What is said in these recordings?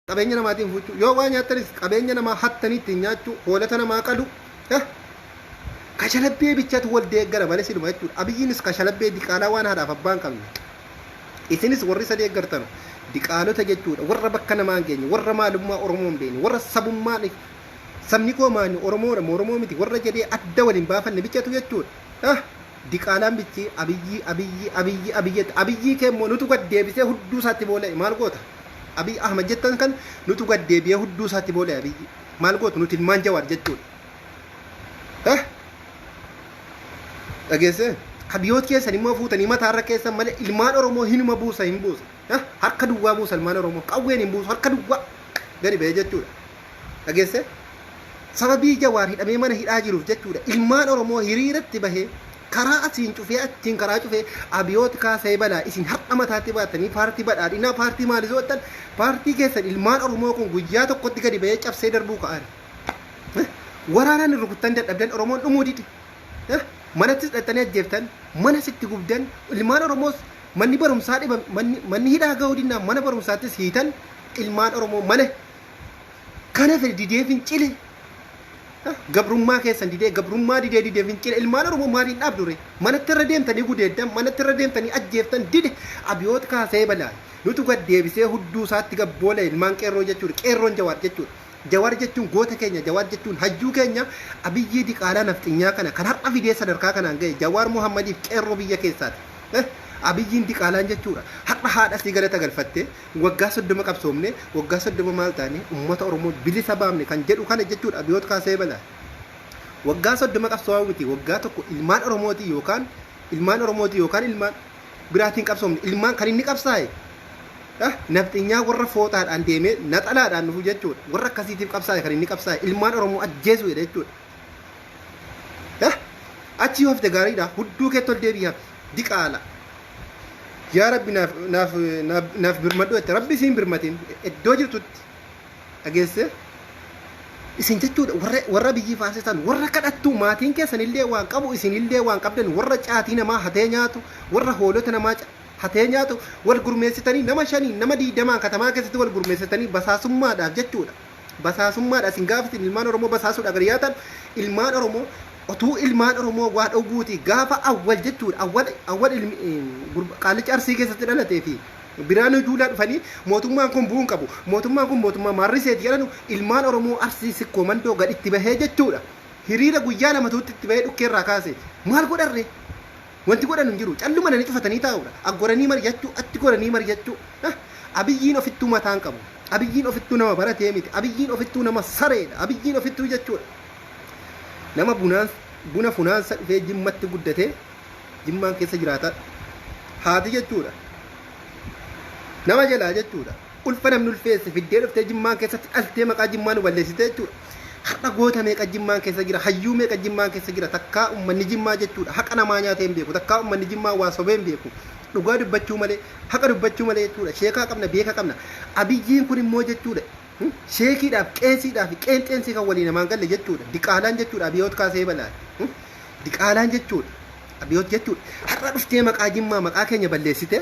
Qabeenya namaatiin fuuchuu yoo waa nyaattanis qabeenya namaa hattanii ittiin nyaachuu, hoolota namaa qalu. Kashalabbee bichatu wal deeggara malee siluma jechuudha. Abiyyiinis kashalabbee diqaalaa waan haadhaaf abbaa hin qabne. Isinis warri isa deeggartanu diqaalota jechuudha. Warra bakka namaa hin geenye, warra maalummaa Oromoo hin beekne, warra sabummaan sabni koo maani Oromoodha moo Oromoo miti warra jedhee adda wal hin baafanne bichatu jechuudha. Diqaalaan bichi Abiyyii Abiyyii Abiyyii Abiyyii Abiyyii kee immoo nutu gad deebisee hudduu isaatti boola'e maal goota? Abiy Ahmad jettan kan nutu gad deebi'ee hudduu isaatti boola'e Abiyyi. Maal gootu nuti ilmaan Jawaar jechuudha. Eh? Dhageessee? Abiyoot keessan immoo fuutanii mataarra keessan malee ilmaan Oromoo hinuma buusa hin buusa. Eh? Harka duwwaa buusa ilmaan Oromoo. Qawween hin buusu harka duwwaa gadi ba'ee jechuudha. Dhageessee? Sababii Jawaar hidhamee mana hidhaa jiruuf jechuudha. Ilmaan Oromoo hiriiratti bahee karaa asiin cufee achiin karaa cufee Abiyoot kaasee balaa isin har'a mataatti baattanii paartii badhaadhinaa paartii maalii so'attan paartii keessan ilmaan Oromoo kun guyyaa tokkotti gadi bahee cabsee darbuu ka'an. Waraanaan hin rukuttan dadhabdan Oromoon dhumuu dide. Manattis dhaqxanii ajjeeftan, manas itti gubdan, ilmaan Oromoos manni barumsaa dhibame, manni hidhaa ga'uu dinnaan mana barumsaattis hiitan ilmaan Oromoo mana kana fedhe didee fincile. Gabrummaa keessan didee gabrummaa didee didee fincile ilmaan Oromoo maaliin dhaabdu ree? Manatti irra deemtanii gudeeddan, manatti irra deemtanii ajjeeftan dide Abiyoot kaasee balaa. Nutu gad deebisee hudduu isaatti gabboola ilmaan qeerroo jechuudha. Qeerroon Jawaar jechuudha. Jawaar jechuun goota keenya, Jawaar jechuun hayyuu keenya, Abiyyii diqaalaa nafxinyaa kana kan har'a fidee sadarkaa kanaan ga'e Jawaar Muhammadiif qeerroo biyya keessaati. Abiyyiin diqaalaan jechuudha. Har'a haadha sii galata galfattee waggaa 30 qabsoomne, waggaa 30 maal taane uummata Oromoo bilisa baafne kan jedhu kana jechuudha Abiyoot kaasee balaa. Waggaa 30 qabsoowaa miti, waggaa tokko ilmaan Oromootii yookaan ilmaan Oromootii yookaan ilmaan biraatiin qabsoomne ilmaan kan inni qabsaa'e nafxinyaa warra fooxaadhaan deemee naxalaadhaan dhufu jechuudha. Warra akkasiitiif qabsaa'e kan inni qabsaa'e ilmaan Oromoo ajjeesu jedha jechuudha. Achi yoo hafte gaariidha. Hudduu keetti ol deebi'i hafi. Diqaala. Yaa Rabbi naaf naaf naaf naaf birmadhu jette. Rabbi siin birmatin iddoo jirtutti dhageesse. Isin jechuudha warra warra biyyii faarsitan warra kadhattu maatiin keessan illee waan qabu isin illee waan qabdan warra caatii namaa hatee nyaatu warra hoolota namaa hatee nyaatu wal gurmeessitanii nama shaniin nama 20n katamaa keessatti wal gurmeessitanii basaasummaadhaaf jechuudha. Basaasummaadha isin gaafa isin ilmaan Oromoo basaasuudha gadi yaatan ilmaan Oromoo otuu ilmaan Oromoo waa dhowwuuti gaafa awwal jechuudha awwal awwal ilmi qaalicha Arsii keessatti dhalatee fi Biraanuu Juulaa dhufanii mootummaan kun bu'uun qabu mootummaan kun mootummaa maarriseeti jedhanu ilmaan Oromoo Arsii Sikkoo Mandoo gad itti bahee jechuudha hiriira guyyaa lamatuutti itti bahee dhukkee irraa kaase maal godharree Wanti godhanu hin jiru. Calluma nani cufatanii taa'uudha. Aggoranii mari'achuu, atti goranii mari'achuu. Abiyyiin ofittuu mataa hin qabu. Abiyyiin ofittuu nama baratee miti. Abiyyiin ofittuu nama sareedha. Abiyyiin ofittuu jechuudha. Nama bunaan buna funaansa dhufee Jimmatti guddatee Jimmaan keessa jiraata. Haati jechuudha. Nama jalaa jechuudha. Ulfa namni ulfeesse fiddee dhuftee Jimmaan keessatti dhaltee maqaa Jimmaa nu balleessite jechuudha. Har'a goota meeqa Jimmaan keessa jira, hayyuu meeqa Jimmaan keessa jira, takkaa ummanni Jimmaa jechuudha haqa namaa nyaatee hin beeku, takkaa ummanni Jimmaa waa sobee hin beeku. Dhugaa dubbachuu malee, haqa dubbachuu malee jechuudha. Sheekaa qabna, beeka qabna. Abiyyiin kun immoo jechuudha sheekiidhaaf, qeesiidhaaf, qeenxeensii kan walii namaan galle jechuudha. Diqaalaan jechuudha Abiyoot kaasee balaa. Diqaalaan jechuudha. Abiyoot jechuudha. Har'a dhuftee maqaa Jimmaa maqaa keenya balleessite.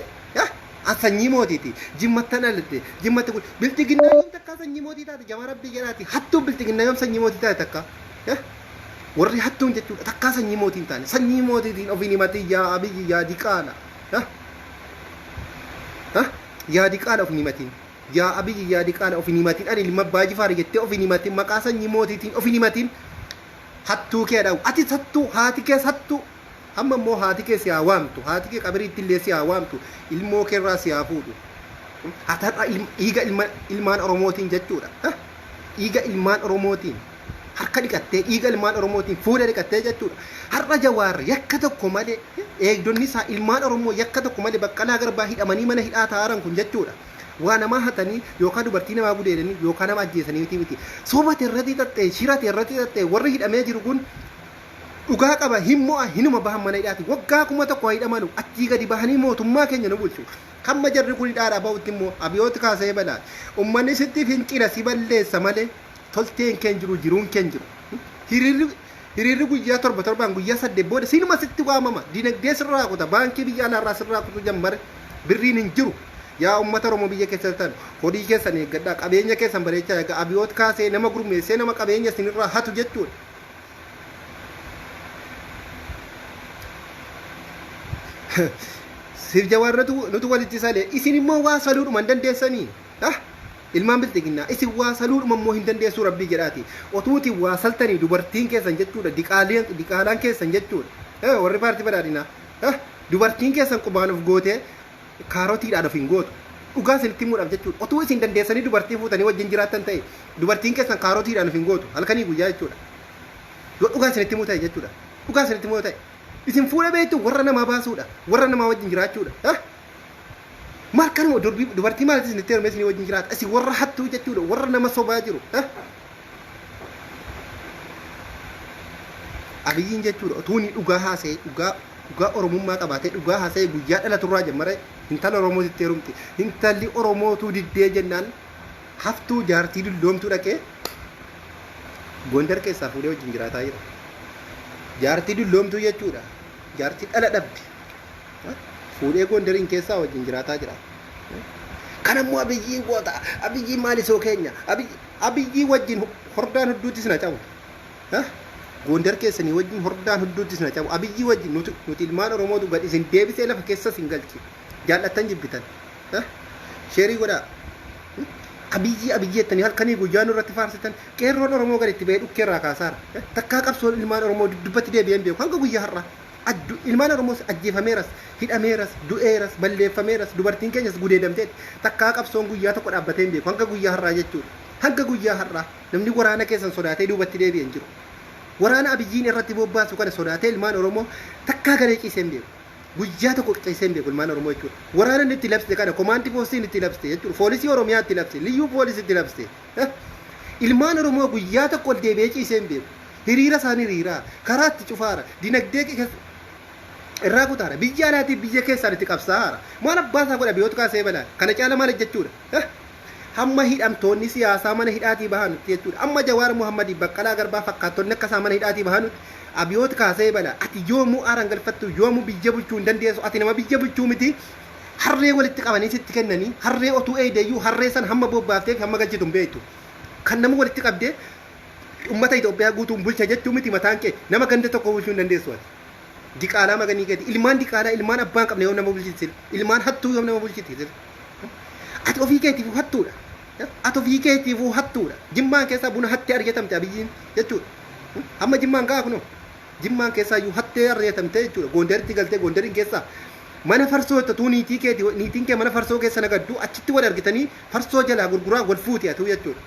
An sanyii mootiiti. Jimmattan dhaladhe. Jimmatti kun bilxiginnaa yoom takkaa sanyii mootii taate jamaa rabbii jedhaati. Hattuun bilxiginnaa yoom sanyii mootii taate takkaa. Warri hattuun jechuudha takkaa sanyii mootii hin taane. Sanyii mootiitiin ofiin himatii yaa Abiyyi yaa diqaala. Yaa diqaala ofiin himatiin. Yaa Abiyyi yaa diqaala ofiin himatiin. Ani ilma abbaa jifaari jettee ofiin himatiin. Maqaa sanyii mootiitiin ofiin himatiin. Hattuu kee dhawu. Atis hattuu haati kees hattuu. Amma immoo haati kee si haa waamtu, haati kee qabiriitti illee si haa waamtu, ilmoo kee irraa si haa fuudhu. Ati har'a dhiiga ilmaan Oromootiin jechuudha. Dhiiga ilmaan Oromootiin harka dhiqattee, dhiiga ilmaan Oromootiin fuula dhiqattee jechuudha. Har'a Jawaar yakka tokko malee eegdonni isaa ilmaan Oromoo yakka tokko malee Baqqalaa Garbaa hidhamanii mana hidhaa taa'aran kun jechuudha. Waa namaa hatanii yookaan dubartii namaa gudeedanii yookaan nama ajjeesanii miti miti. Soba irratti xaxxee, shira irratti xaxxee warri hidhamee jiru kun Dhugaa qaba hin mo'a hinuma bahan mana hidhaati waggaa 1000 haa hidhamanu achii gadi bahanii mootummaa keenya nu bulchu hamma jarri kun hidhaadhaa bahutti immoo abiyoot kaasee balaa ummanni sitti fincila si balleessa malee tolteen keen jiru jiruun keen jiru hiriirri hiriirri guyyaa torba torbaan guyyaa saddeet booda sinuma sitti waamama dinagdee sirraa kuta baankii biyya alaarraa sirraa kutu jammare birriin hin jiru. Yaa uummata Oromoo biyya keessa jirtan, horii keessan eeggadhaa, qabeenya keessan bareechaa eegaa. Abiyoot kaasee nama gurmeessee nama qabeenya isinirraa hatu jechuudha. Siif Jawaar nutu walitti salee, isin immoo waa saluudhuma hin dandeessanii? Ilmaan bilxiginnaa, isin waa saluudhuma immoo hin dandeessuu rabbii jedhaati. Otuuti waa saltanii dubartiin keessan jechuudha, diqaalaan keessan jechuudha. Warri paartii badhaadhinaa dubartiin keessan qubaan of gootee kaarotiidhaan of hin gootu. Dhugaa isinitti himuudhaaf jechuudha. Otuu isin dandeessanii dubartii fuutanii wajjin jiraattan ta'e, dubartiin keessan kaarotiidhaan of hin gootu halkanii guyyaa jechuudha. Yoo dhugaa isinitti himuu ta'e jechuudha. Dhugaa isinitti himuu ta'e. Isin fuula beektu warra namaa baasuudha. Warra namaa wajjin jiraachuudha. Maal kanuma dubartii maalitti isinitti heerumee isinii wajjin jiraata? Isin warra hattuu jechuudha. Warra nama sobaa jiru. Abiyyiin jechuudha otuu inni dhugaa haasa'ee, dhugaa Oromummaa qabaatee dhugaa haasa'ee, guyyaa dhalaturraa jammare intala Oromootitti heerumti. Intalli Oromootuu diddee jennaan haftuu jaartii dulloomtuu dhaqee Gondar keessaa fuudhee wajjin jiraataa jira. Jaartii dulloomtuu jechuudha. Jaartii dhala dhabde. Fuudhee Gondariin keessaa wajjin jiraataa jira. Kan ammoo Abiyyii goota. Abiyyii maalisoo keenya. Abiyyii wajjin hordaan hudduutti sina cabu. Gondar keessanii wajjin hordaan hudduutti sina cabu. Abiyyii wajjin nuti ilmaan Oromootu gad isin deebisee lafa keessa isin galche. Jaallattan jibbitan. Share godhaa. Abiyyii Abiyyii jettanii halkanii guyyaa nurratti faarsitan, qeerroon Oromoo gad itti bahee dhukkee irraa kaasaara. Takkaa qabsoon ilmaan Oromoo duddubbatti deebi'ee hin beeku hanga guyyaa har'aa. Ilmaan Oromoos ajjeefameeras, hidhameeras, du'eeras, balleeffameeras, dubartiin keenyas gudeedamteetti. Takkaa qabsoon guyyaa tokko dhaabbatee hin beeku hanga guyyaa har'aa jechuudha. Hanga guyyaa har'aa namni waraana keessan sodaatee duubatti deebi'e hin jiru. Waraana Abiyyiin irratti bobbaasu kana sodaatee ilmaan Oromoo takkaa galee ciisee hin beeku. Guyyaa tokko ciisee hin beeku ilmaan Oromoo jechuudha. Waraana inni itti labsite kana, komaandii poostii inni itti labsite jechuudha. Poolisii Oromiyaa itti labsite, liyyuu poolisii itti labsite. Ilmaan Oromoo guyyaa tokko ol deebi'ee ciisee hin beeku. Hiriira isaan hiriiraa, karaa itti cufaara, dinagdee irraa kutaara, biyya alaatiif biyya keessaan itti qabsaa'aara. Maal abbaa isaa godha biyyoota kaasee balaa? Kana caala maal jechuudha? Hamma hidhamtoonni siyaasaa mana hidhaatii bahanutti jechuudha. Amma Jawaar Muhammadii, Baqqalaa Garbaa fakkaattonni akka isaa mana hidhaatii bahanutti Abiyoot kaasee bala. Ati yoomuu aaraan galfattu, yoomuu biyya bulchuu hin dandeessu. Ati nama biyya bulchuu miti. Harree walitti qabanii sitti kennanii, harree otuu eeydeeyyuu harree san hamma bobbaaftee fi hamma galchitu hin beektu. Kan nama walitti qabdee ummata Itoophiyaa guutuun bulcha jechuu miti, mataan kee nama ganda tokko bulchuu hin dandeessu ati. Diqaalaa maganii keeti. Ilmaan diqaalaa, ilmaan abbaan qabne yoom nama bulchiti? Ilmaan hattuu yoom nama bulchiti? Ati ofii keetiifuu hattuudha. Ati ofii keetiifuu hattuudha. Jimmaan keessaa buna hattee argatamte Abiyyiin jechuudha. Amma Jimmaan gaa kunoo. Jimmaan keessaa iyyuu hattee argatamte jechuudha. Gondaritti galtee Gondariin keessaa mana farsoo itti niitii keeti, niitiin kee mana farsoo keessa nagaddu, achitti wal argitanii farsoo jalaa gurguraa wal fuuti atu jechuudha.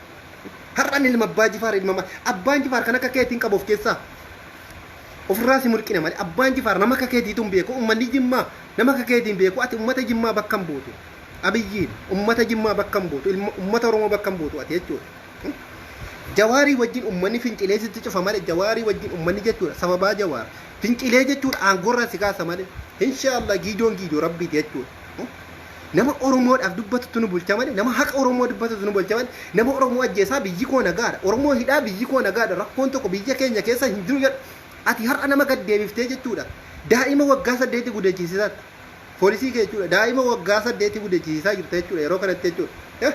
Har'an ilma abbaa Jifaar, ilma abbaan Jifaar kan akka keetiin qabu of keessaa. Ofirraa si mulqina malee abbaan Jifaar nama akka keetiitu hin beeku. Uummanni Jimmaa nama akka keetiin beeku. Ati uummata Jimmaa bakka hin buutu. Abiyyiin uummata Jimmaa bakka hin buutu. Uummata Oromoo bakka hin buutu ati jechuudha. Jawaarii wajjin uummanni fincilee sitti cufa malee, Jawaarii wajjin uummanni jechuudha, sababaa Jawaar fincilee jechuudha aangoorraa si kaasa malee, inshaallah giidoon giidoo rabbiiti jechuudha. Nama Oromoodhaaf dubbatutu nu bulcha malee, nama haqa Oromoo dubbatutu nu bulcha malee, nama Oromoo ajjeesaa biyyi koo nagaadha, Oromoo hidhaa biyyi koo nagaadha, rakkoon tokko biyya keenya keessa hin jiru jedhu. Ati har'a nama gad deebiftee jechuudha. Daa'ima waggaa 8 gudeechisiisaa, poolisii kee jechuudha. Daa'ima waggaa 8 gudeechisiisaa jirta jechuudha yeroo kanatti jechuudha.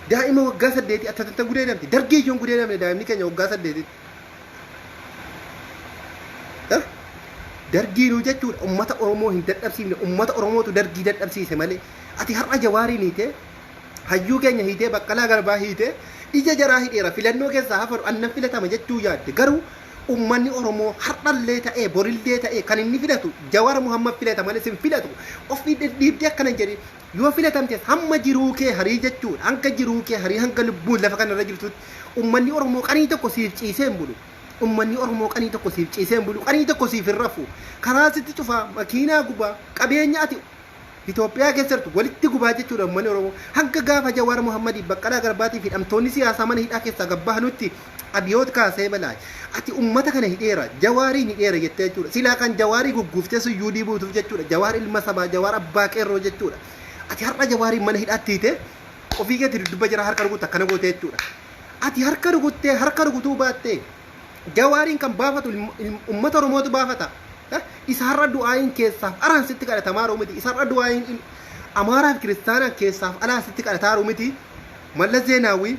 Daa'ima waggaa 8 attatanta gudeedamte. Dargii ijoon gudeedamne daa'imni keenya waggaa 8tti. Dargiinuu jechuudha ummata Oromoo hin dadhabsiifne, ummata Oromootu dargii dadhabsiise malee. Ati har'a Jawaariin hiitee, hayyuu keenya hiitee, Baqqalaa Garbaa hiitee, ija jaraa hidheera, filannoo keessaa hafaru, annan filatama jechuu yaadde. Garuu ummanni Oromoo har'allee ta'ee borillee ta'ee kan inni filatu Jawaar Muhammad filata malee sin filatu. Ofii dhiibdee akkana hin jedhin. Yoo filatamtes hamma jiruu kee harii jechuudha. Hanga jiruu kee harii, hanga lubbuun lafa kanarra jirtutti ummanni Oromoo qanii tokko siif ciisee hin bulu. Ummanni Oromoo qanii tokko siif ciisee hin bulu. Qanii tokko siif hin rafu. Karaa sitti cufaa, makiinaa gubaa, qabeenya ati Itoophiyaa keessa jirtu walitti gubaa jechuudha ummanni Oromoo. Hanga gaafa Jawaar Muhammadii, Baqqalaa Garbaatii fi hidhamtoonni siyaasaa mana hidhaa keessaa gabbahanutti Abiyoot kaasee balaa. Ati ummata kana hidheera, Jawaariin hidheera jettee jechuudha. Silaa kan Jawaarii gugguuftee suyyuu diibuutuuf jechuudha. Jawaar ilma sabaa, Jawaar abbaa qeerroo jechuudha. Ati har'a Jawaariin mana hidhaatti hiitee ofii keetti dudduba jira harka rukutta akkana gootee jechuudha. Ati harka rukuttee harka rukutuu baattee Jawaariin kan baafatu ummata Oromootu baafata. Isa har'a du'aayin keessaaf araan sitti kadhatamaa jiru miti. Isa har'a du'aayin Amaaraaf kiristaanaa keessaaf alaa sitti kadhataaru miti. Mallas Zeenaawwii,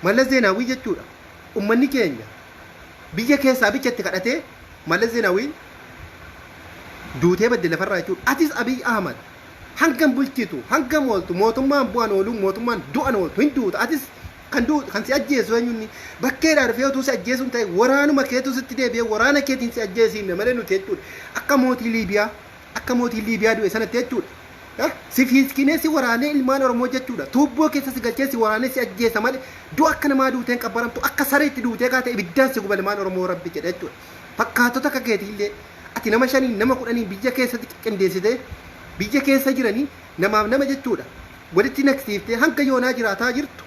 Mallas Zeenaawwii jechuudha. Ummanni keenya biyya keessaa bicha itti kadhatee Mallas Zeenaawwiin duutee badde lafarraa jechuudha. Atis Abiy Ahmad hangam bulchitu, hangam ooltu, mootummaan bu'an oolu, mootummaan du'an ooltu, hin duuta. Atis kan du'u kan si ajjeesu eenyunni bakkeedhaa dhufee utuu si ajjeesuun ta'e waraanuma keetu sitti deebi'ee waraana keetiin si ajjeesiifne malee nuti jechuudha. Akka mootii Liibiyaa, akka mootii Liibiyaa du'e sanatti jechuudha. Si fiiskinee si waraanee ilmaan Oromoo jechuudha. Tuubboo keessa si galchee si waraanee si ajjeesa malee du'a akka namaa duutee hin qabbaramtu, akka sareetti duutee kaate ibiddaan si guba ilmaan Oromoo rabbi jedhe jechuudha. Fakkaatota akka keetiillee ati nama 5n nama 10n biyya keessatti qindeessitee biyya keessa jiranii namaaf nama jechuudha. Walitti naqsiiftee hanga yoonaa jiraataa jirtu.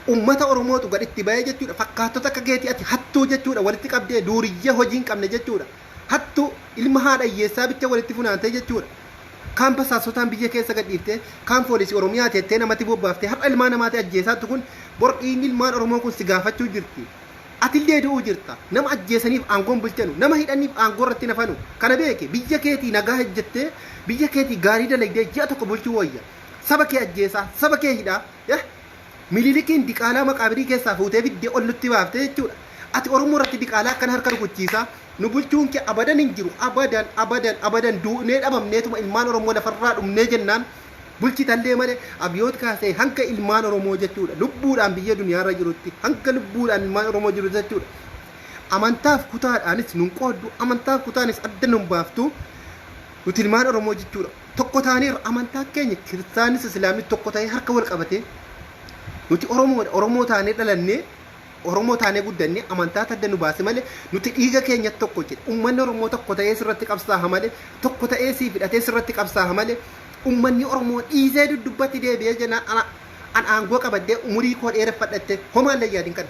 Ummata Oromootu gad itti bahee jechuudha. Fakkaattota akka keetii ati hattuu jechuudha walitti qabdee duuriyyee hojii hin qabne jechuudha. Hattuu ilma haadha hiyyeessaa bicha walitti funaantee jechuudha. Kaan basaasotaan biyya keessa gad dhiiftee, kaan poolisii Oromiyaa teettee namatti bobbaaftee har'a ilmaan namaati ajjeesaattu kun bor dhiigni ilmaan Oromoo kun si gaafachuu jirti. Atillee du'uu jirta. Nama ajjeesaniif aangoon bulchanu, nama hidhaniif aangoo irratti nafanu. Kana beeki, biyya keetii nagaa hojjettee, biyya keetii gaarii dalagdee ji'a tokko bulchuu wayya. Saba kee ajjeesaa, saba kee hidhaa. Mililikiin diqaalaa maqaabirii keessaa fuutee fiddee ol nutti baaftee jechuudha. Ati Oromoo irratti diqaalaa akkana harka rukuchiisaa nu bulchuun kee abadan hin jiru. Abadan, abadan, abadan duunee dhabamneetuma ilmaan Oromoo lafarraa dhumnee jennaan bulchitallee malee Abiyoot kaasee hanga ilmaan Oromoo jechuudha. Lubbuudhaan biyya duniyaarra jirutti hanga lubbuudhaan ilmaan Oromoo jiru jechuudha. Amantaaf kutaadhaanis nun qooddu, amantaaf kutaanis adda nun baaftu. Nuti ilmaan Oromoo jechuudha. Tokko taaneerra. Amantaan keenya kiristaanis islaamni tokko ta'ee harka wal qabatee nuti Oromoodha. Oromoo taanee dhalannee, Oromoo taanee guddannee amantaa adda nu baase malee nuti dhiiga keenya tokko jedhe. Uummanni Oromoo tokko ta'ee sirratti qabsaa'a malee, tokko ta'ee siif hidhatee sirratti qabsaa'a malee uummanni Oromoo dhiisee duddubbatti deebi'ee jennaan an aangoo qabadhee umurii koo dheereffadhattee homaallee yaadin kana.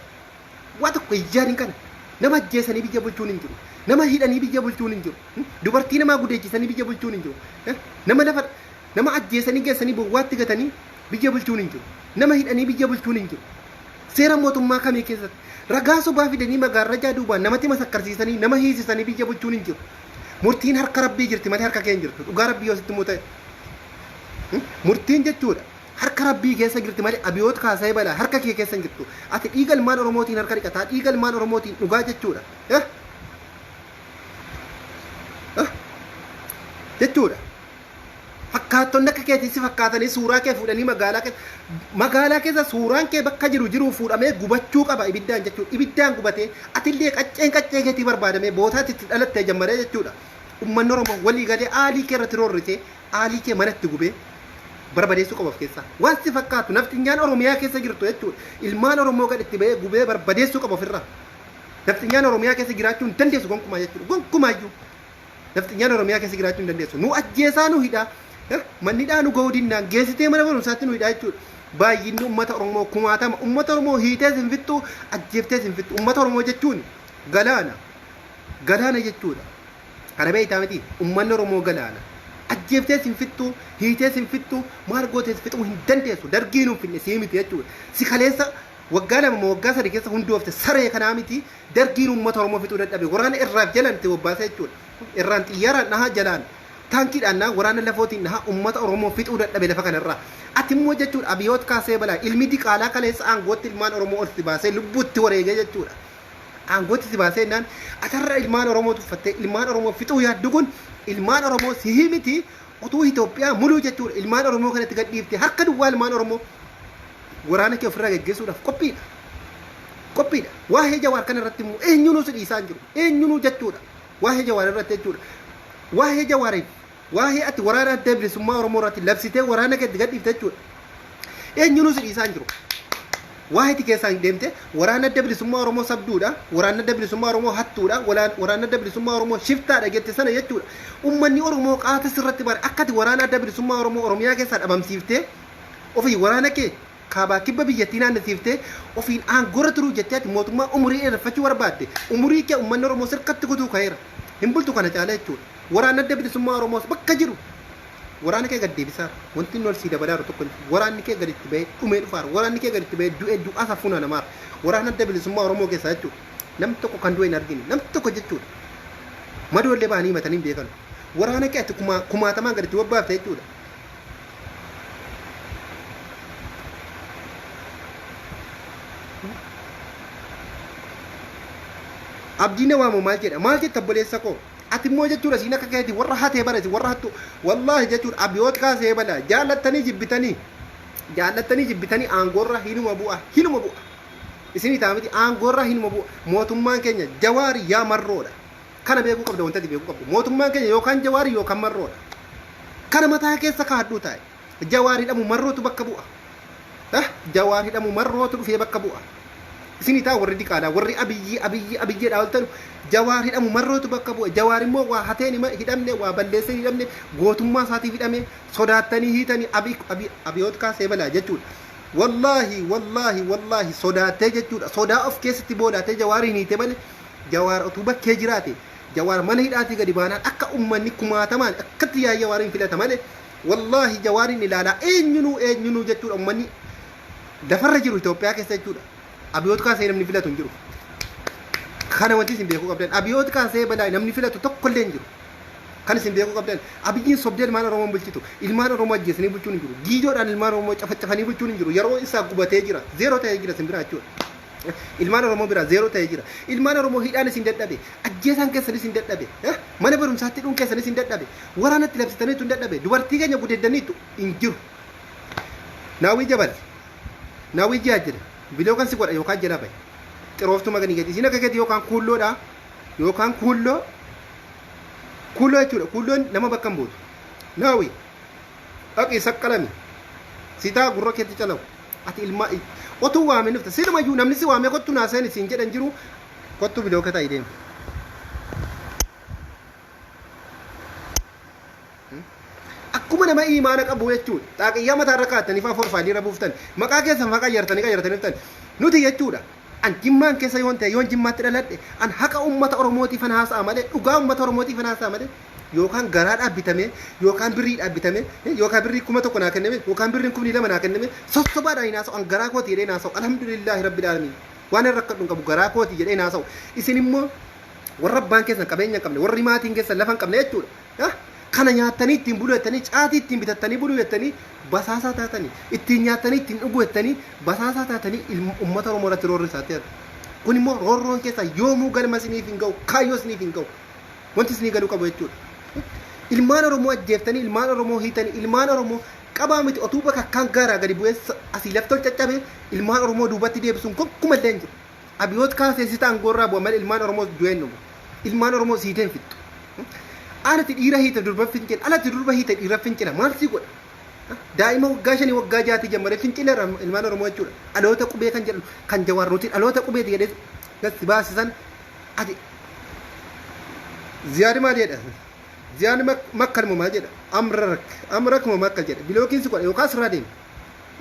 Waa tokko hin yaadin kana. Nama ajjeesanii biyya bulchuun hin jiru. Nama hidhanii biyya bulchuun hin jiru. Dubartii namaa gudeechisanii biyya bulchuun hin jiru. Nama lafa nama ajjeesanii geessanii bowwaatti gatanii biyya bulchuun hin jiru. Nama hidhanii biyya bulchuun hin jiru. Seera mootummaa kamii keessatti ragaa sobaa fidanii magaarrajaa duubaan namatti masakkarsiisanii nama hiisisanii biyya bulchuun hin jiru. Murtiin harka rabbii jirti malee harka kee hin jirtu. Dhugaa rabbii yoo sitti immoo ta'e. Murtiin jechuudha. Harka rabbii keessa jirti malee Abiyoot kaasa'ee balaa harka kee keessa hin jirtu. Ati dhiiga ilmaan Oromootiin harka dhiqataa, dhiiga ilmaan Oromootiin dhugaa jechuudha. Jechuudha. Fakkaattonni akka keetii si fakkaatanii suuraa kee fuudhanii magaalaa keessa magaalaa keessa suuraan kee bakka jiru jiruu fuudhamee gubachuu qaba ibiddaan jechuudha. Ibiddaan gubatee atillee qacceen qaccee keetii barbaadamee bootaatti itti dhalattee jammaree jechuudha. Uummanni Oromoo walii galee aalii kee irratti roorrisee aalii kee manatti gubee barbadeessuu qaba of keessaa. Waan si fakkaatu nafxinyaan Oromiyaa keessa jirtu jechuudha. Ilmaan Oromoo gad itti bahee gubee barbadeessuu qaba ofirraa. Nafxinyaan Oromiyaa keessa jiraachuu hin dandeessu gonkumaa jechuudha. Gonkumaayyuu. Nafxinyaan Oromiyaa keessa jiraachuu hin dandeessu. Nu ajjeesaa nu hidhaa. Manni hidhaa nu ga'uu dinnaan geessitee mana barumsaatti nu hidhaa jechuudha. Baay'inni uummata Oromoo kumaatama. Uummata Oromoo hiitees hin fixxu, ajjeeftees hin fixxu. Uummata Oromoo jechuun galaana. Galaana jechuudha. Kana beektaa miti? Uummanni Oromoo galaana. Ajjeeftees hin fixxu, hiitees hin fixxu, maal gootees fixuu hin dandeessu. Dargii nu hin fixne sii miti jechuudha. Si kaleessa waggaa 2 moo waggaa 3 keessa hundoofte saree kanaa miti dargiin uummata Oromoo fixuu dadhabe. Waraana irraaf jalaan itti bobbaasee jechuudha. Irraan xiyyaaraan dhahaa, jalaan taankiidhaan dhahaa, waraana lafootiin dhahaa uummata Oromoo fixuu dadhabe lafa kanarraa. Ati immoo jechuudha Abiyoot Kaasee Balaa ilmi diqaalaa kaleessa aangootti ilmaan Oromoo ol si baasee lubbuutti wareegee jechuudha. Aangootti si baasee jennaan atarra ilmaan Oromoo tuffattee ilmaan Oromoo fixuu yaaddu kun ilmaan Oromoo sihii miti utuu Itoophiyaa muluu jechuudha ilmaan Oromoo kanatti gadhiifte harka duwwaa ilmaan Oromoo waraana kee ofirraa geggeessuudhaaf qophiidha. Qophiidha. Waa'ee Jawaar kana irratti immoo eenyunuu si dhiisaa hin jiru. Eenyunuu jechuudha. Waa'ee Jawaar irratti jechuudha. Waa'ee Jawaariif waa'ee ati waraana adda bilisummaa Oromoo irratti labsitee waraana kee itti gadhiifte jechuudha. Eenyunuu si dhiisaa hin jiru. Waa'ee ati keessaan deemte waraana adda bilisummaa Oromoo sabduudha, waraanni adda bilisummaa Oromoo hattuudha, waraanni adda bilisummaa Oromoo shiftaadha jette sana jechuudha. Uummanni Oromoo qaata sirratti bare akka ati waraana adda bilisummaa Oromoo Oromiyaa keessaa dhabamsiiftee ofii waraana kee kaabaa kibba biyyattii naannessiiftee ofiin aangoorra turuu jettee ati mootummaa umurii dheereffachuu barbaadde umurii kee uummanni Oromoo sirkatti kutuu ka'eera. Hin bultu kana caala jechuudha. Waraanni adda bilisummaa Oromoos bakka jiru waraana kee gad deebisaara. Wanti inni ol sii dabalaaru tokko hin jiru. Waraanni kee gad itti bahee dhumee dhufaara. Waraanni kee gad itti bahee du'ee du'aa safuu namaara. Waraana adda bilisummaa Oromoo keessaa jechuudha. Namni tokko kan du'e hin argine. Namni tokko jechuudha. Madoollee bahanii himatanii hin beekanu. Waraana kee ati kumaatamaan gad itti bobbaafte jechuudha. Abdiin waamu maal jedha? Maal jetta obboleessa koo? Ati immoo jechuudha siin akka keeti warra hatee barate warra hattu wallaahi jechuudha abiyoot kaasee bala jaallattanii jibbitanii jaallattanii jibbitanii aangoorra hinuma bu'a hinuma bu'a. Isinii ta'a miti aangoorra hinuma bu'a. Mootummaan keenya jawaari yaa marroodha. Kana beekuu qabda wanta ati beekuu qabdu. Mootummaan keenya yookaan jawaari yookaan marroodha. Kana mataa keessa kaadhuu taa'e. Jawaar hidhamu marrootu bakka bu'a. Jawaar hidhamu marrootu dhufee bakka bu'a. Isinii ta'a warri diqaalaa warri abiyyii abiyyii abiyyeedhaa oltanu jawaar hidhamu marrootu bakka bu'a. Jawaar immoo waa hateen hidhamne waa balleessee hidhamne gootummaa isaatiif hidhame sodaattanii hiitanii abiyoot kaasee balaa jechuudha. Wallaahi wallaahi wallaahi sodaattee jechuudha. Sodaa of keessatti boodaattee jawaariin hiite malee jawaar utuu bakkee jiraate jawaar mana hidhaatii gadi baanaan akka ummanni kumaatamaan akkatti yaa'ii jawaariin filata malee wallaahi jawaariin ilaalaa eenyunuu eenyunuu jechuudha ummanni lafarra jiru Itoophiyaa keessa jechuudha. Abiyoot kaasee namni filatu hin jiru. Kana wanti isin beekuu qabdan abiyoot kaasee balaa namni filatu tokkollee hin jiru. Kan isin beekuu qabdan abiyyiin sobdee ilmaan Oromoo bulchitu ilmaan Oromoo ajjeesanii bulchuun hin jiru. Giijoodhaan ilmaan Oromoo cafacafanii bulchuun hin jiru. Yeroo isaa gubatee jira. Zeeroo ta'ee jira isin biraa jechuudha. Ilmaan Oromoo biraa zeeroo ta'ee jira. Ilmaan Oromoo hidhaan isin dadhabe. Ajjeesaan keessan isin dadhabe. Mana barumsaatti dhuun keessan isin dadhabe. Waraanatti labsitaniitu hin dadhabe. Dubartii keenya gudeeddaniitu hin jiru. Naawwii jabal. Naawwii ji'a jira. Biloo kan si godha yookaan jala bahe. Xirooftuu maganii gadi. Isin akka keeti yookaan kuulloodha. Yookaan kuulloo. Kuulloo jechuudha. Kuulloon nama bakka hin buutu. Naawwii. Dhaqii saqqalami. Sitaa gurra keetti calawu. Ati ilma otuu waamee dhufta. Silumayyuu namni si waamee kottu naa seeni siin jedhan jiru kottu biloo kee ta'i deemi. Akkuma nama imaana qabu jechuudha. Xaaqiyyaa mataa irra kaa'attanii fa'aa forfaayilii irra buuftan. Maqaa keessan fa'aa qayyartanii qayyartanii dhuftan. Nuti jechuudha. An jimmaan keessa yoon ta'e yoon jimmaatti dhaladhe an haqa uummata Oromootiifan haasa'a malee dhugaa uummata Oromootiifan haasa'a malee yookaan garaadhaaf bitamee yookaan birriidhaaf bitamee yookaan birrii 1000 naa kenname yookaan birriin 2000 naa kenname sossobaadhaan hin haasa'u an garaa kooti jedhee hin haasa'u alhamdulillaahi rabbil aalamiin waan hin rakkadhu hin qabu garaa kooti jedhee hin haasa'u isin immoo warra abbaan keessan qabeenya hin qabne warri maatiin keessan lafa hin qabne jechuudha kana nyaattanii ittiin buluu jettanii caatii ittiin bitattanii buluu jettanii basaasaa taatanii ittiin nyaattanii ittiin dhuguu jettanii basaasaa taatanii uummata Oromoo irratti roorrisaatti jirtu. Kun immoo roorroon keessa yoomuu galma isiniif hin ga'u kaayyoo isiniif hin ga'u. Wanti isinii galuu qabu jechuudha. Ilmaan Oromoo ajjeeftanii ilmaan Oromoo hiitanii ilmaan Oromoo qabaa miti otuu bakka akkaan gaaraa gadi bu'ee asii lafti ol caccabe ilmaan Oromoo duubatti deebisuun gonkumallee hin jiru. Abiyoot kaasee si ta'an goorraa bu'a malee ilmaan Oromoo du'een dhumu. Ilmaan Oromoo siitee hin fixxu. Alati dhiira hiite durba fincila alati durba hiite dhiira fincila maal si godha? Daa'ima waggaa 5 waggaa 6 jammaree fincila ilmaan Oromoo jechuudha. Dhaloota qubee kan jedhu kan jawaar nuti dhaloota qubeeti jedhee gadi baasisan ati Ziyaad maal jedha? Ziyaad makkal moo maal jedha? Amrak amrak moo makkal jedha? Bilookiin si godha yookaan sirraa deemi.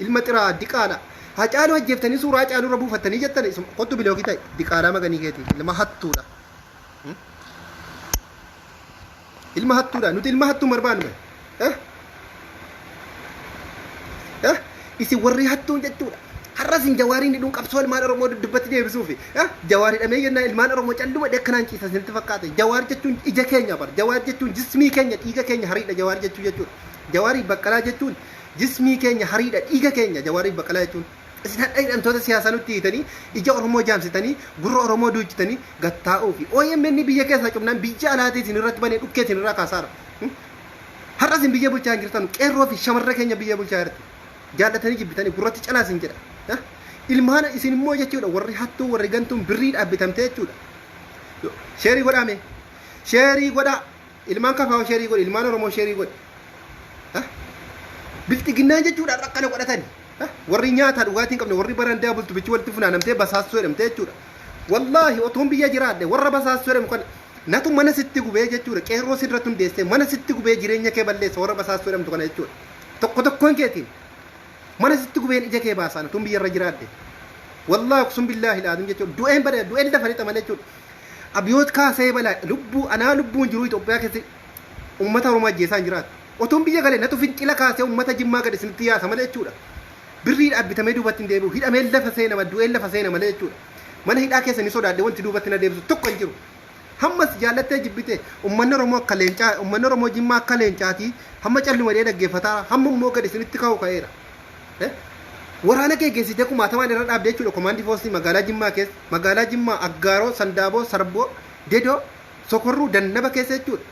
Ilma xiraa diqaala. Hacaaluu ajjeeftanii suuraa Hacaaluu irra buufattanii jettan kottu bilookii ta'e diqaalaa maganii keeti ilma hattuudha. Ilma hattuudha nuti ilma hattuu barbaannu. Isin warri hattuun jechuudha. Har'a isin jawaariin hidhuun qabsoo ilmaan Oromoo duddubbatti deebisuufi. Jawaar hidhamee jennaan ilmaan Oromoo calluma akkanaan ciisa isinitti fakkaate. Jawaar jechuun ija keenya bar. Jawaar jechuun jismii keenya dhiiga keenya hariidha jawaar jechuu jechuudha. Jawaarii baqqalaa jechuun jismii keenya hariidha dhiiga keenya jawaarii baqqalaa jechuun. Isin hadha hidhamtoota siyaasaa nutti hiitanii ija Oromoo jaamsitanii gurra Oromoo duuchitanii gattaa'uufi. OMN biyya keessaa cufnaan biyya alaatii isin irratti banee dhukkee isin irraa kaasaara. Har'a isin biyya bulchaa hin jirtan qeerroo fi shamarra keenya biyya bulchaa jirti. Jaallatanii jibbitanii gurratti calaa isin jedha. Ilmaan isin immoo jechuudha warri hattuu warri gantuun birrii dhaabbitamtee jechuudha. Sheerii godhaa mee? Sheerii godhaa. Ilmaan kafaa'oo sheerii godhi. Ilmaan Oromoo sheerii godhi. Bilxiginnaan jechuudha har'a akkana godhatani. Warri nyaataa dhugaatii hin qabne warri barandaa bultu bichi walitti funaanamtee basaassuu jedhamtee jechuudha. Wallaahi otoon biyya jiraadhe warra basaassuu jedhamu kana natu mana sitti gubee jechuudha. Qeerroo sirratti hundeessee mana sitti gubee jireenya kee balleessa warra basaassuu jedhamtu kana jechuudha. Tokko tokkoon keetiin mana sitti gubeen ija kee baasaan otoon biyya irra jiraadhe. Wallaahi uqsum billaahi laadim jechuudha. Du'een bada du'een lafa lixa malee jechuudha. Abiyoot kaasee balaa lubbuu anaa lubbuun jiruu Itoophiyaa keessatti uummata Oromoo ajjeesaa hin jiraatu. Otoon biyya galee natu fincila kaasee uummata Jimmaa gad isinitti yaasa malee jechuudha. Birrii dhaabbitamee duubatti hin deebi'u. Hidhamee lafa seena du'ee lafa seena malee jechuudha. Mana hidhaa keessa ni sodaadhe wanti duubatti na deebisu tokko hin jiru. Hammas jaallattee jibbite uummanni Oromoo akka leencaa uummanni Oromoo Jimmaa akka leencaatii hamma calluma jedhee dhaggeeffataa hamma immoo gad isinitti ka'u ka'eera. Waraana kee geessitee kumaatamaan irra dhaabde jechuudha komaandii poostii magaalaa Jimmaa keessa. Magaalaa Jimmaa Aggaaroo, Sandaaboo, Sarboo, Dedoo, Sokorruu, Dannaba keessa jechuudha.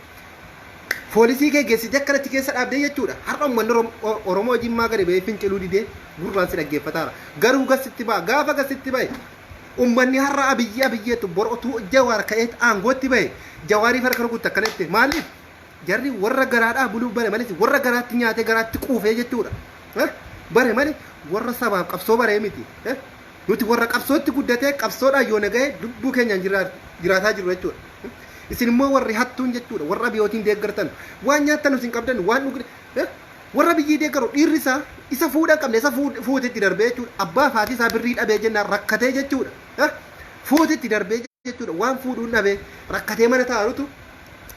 Poolisii kee geessitee akkanatti keessa dhaabdee jechuudha. Har'a uummanni Oromoo Jimmaa gadi ba'ee finciluu didee gurraan si dhaggeeffataara. Garuu gasitti ba'a. Gaafa gasitti ba'e uummanni har'a Abiyyi Abiyyeetu bor otuu Jawaar ka'ee aangootti ba'e Jawaariif harka rukutta akkana jette. Maaliif? Jarri warra garaadhaa buluu bare malee warra garaatti nyaatee garaatti quufee jechuudha. Bare malee warra sabaaf qabsoo baree miti. Nuti warra qabsootti guddatee qabsoodhaan yoo naga'e lubbuu keenyaan jiraataa jiru jechuudha. Isin immoo warri hattuun jechuudha warra abiyootiin deeggartan waan nyaattan isin qabdan waan dhugde warra biyyii deeggaru dhiirri isaa isa fuudha hin qabne isa fuutetti darbee jechuudha. Abbaa fi haati isaa birrii dhabee jennaan rakkatee jechuudha. Fuutetti darbee jechuudha waan fuudhuun dhabee rakkatee mana taa'arutu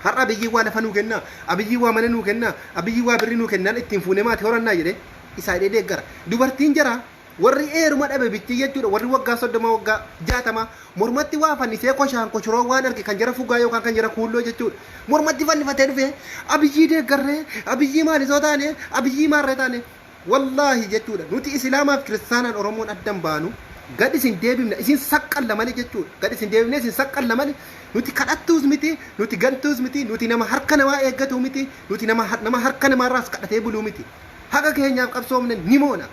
har'a Abiyyiin waa lafa nuu kennaa, Abiyyiin waa mana nuu kennaa, Abiyyiin waa birrii nuu kennaan ittiin fuunee maatii horannaa jedhee isaa hidhee deeggara. Dubartiin jaraa warri eeruma dhabe bitti jechuudha warri waggaa 30 waggaa 60 mormatti waa fannisee koshaan koshoroo waan arge kan jara fugaa yookaan kan jara kuulloo jechuudha. Mormatti fannifatee dhufee Abiyyii deeggarree, Abiyyii maalisoo taane, Abiyyii maarree taane. Wallaahi jechuudha nuti Islaamaaf Kiristaanaan Oromoon addan baanu gad isin deebifna isin saqqalla malee jechuudha gad isin deebifne isin saqqalla malee nuti kadhattuus miti nuti gantuus miti nuti nama harka namaa eeggatu miti nuti nama nama harka namaarraas kadhatee buluu miti haqa keenyaaf qabsoomne ni moona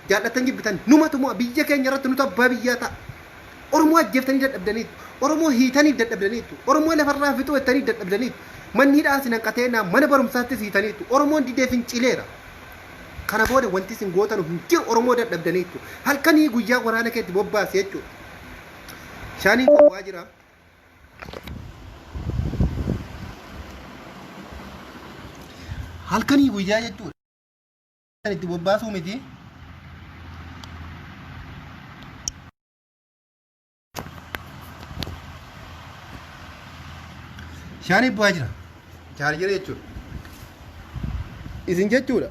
jaallattan jibbitan numatu mo'a biyya keenya irratti nutu abbaa biyyaa ta'a Oromoo ajjeeftanii dadhabdaniitu Oromoo hiitaniif dadhabdaniitu Oromoo lafarraa fixuu jettanii dadhabdaniitu manni hidhaa isin hanqatee naa mana barumsaattis hiitaniitu Oromoon didee fincileera. Kana booda wanti isin gootanu hin jiru Oromoo dadhabdaniittu. Halkanii guyyaa waraana keetti bobbaasi jechuudha. Shaaniin koo bu'aa jira. Halkanii guyyaa jechuudha. Itti bobbaasuu miti. Shaanii bu'aa jira. Chaarjera jechuudha. Isin jechuudha.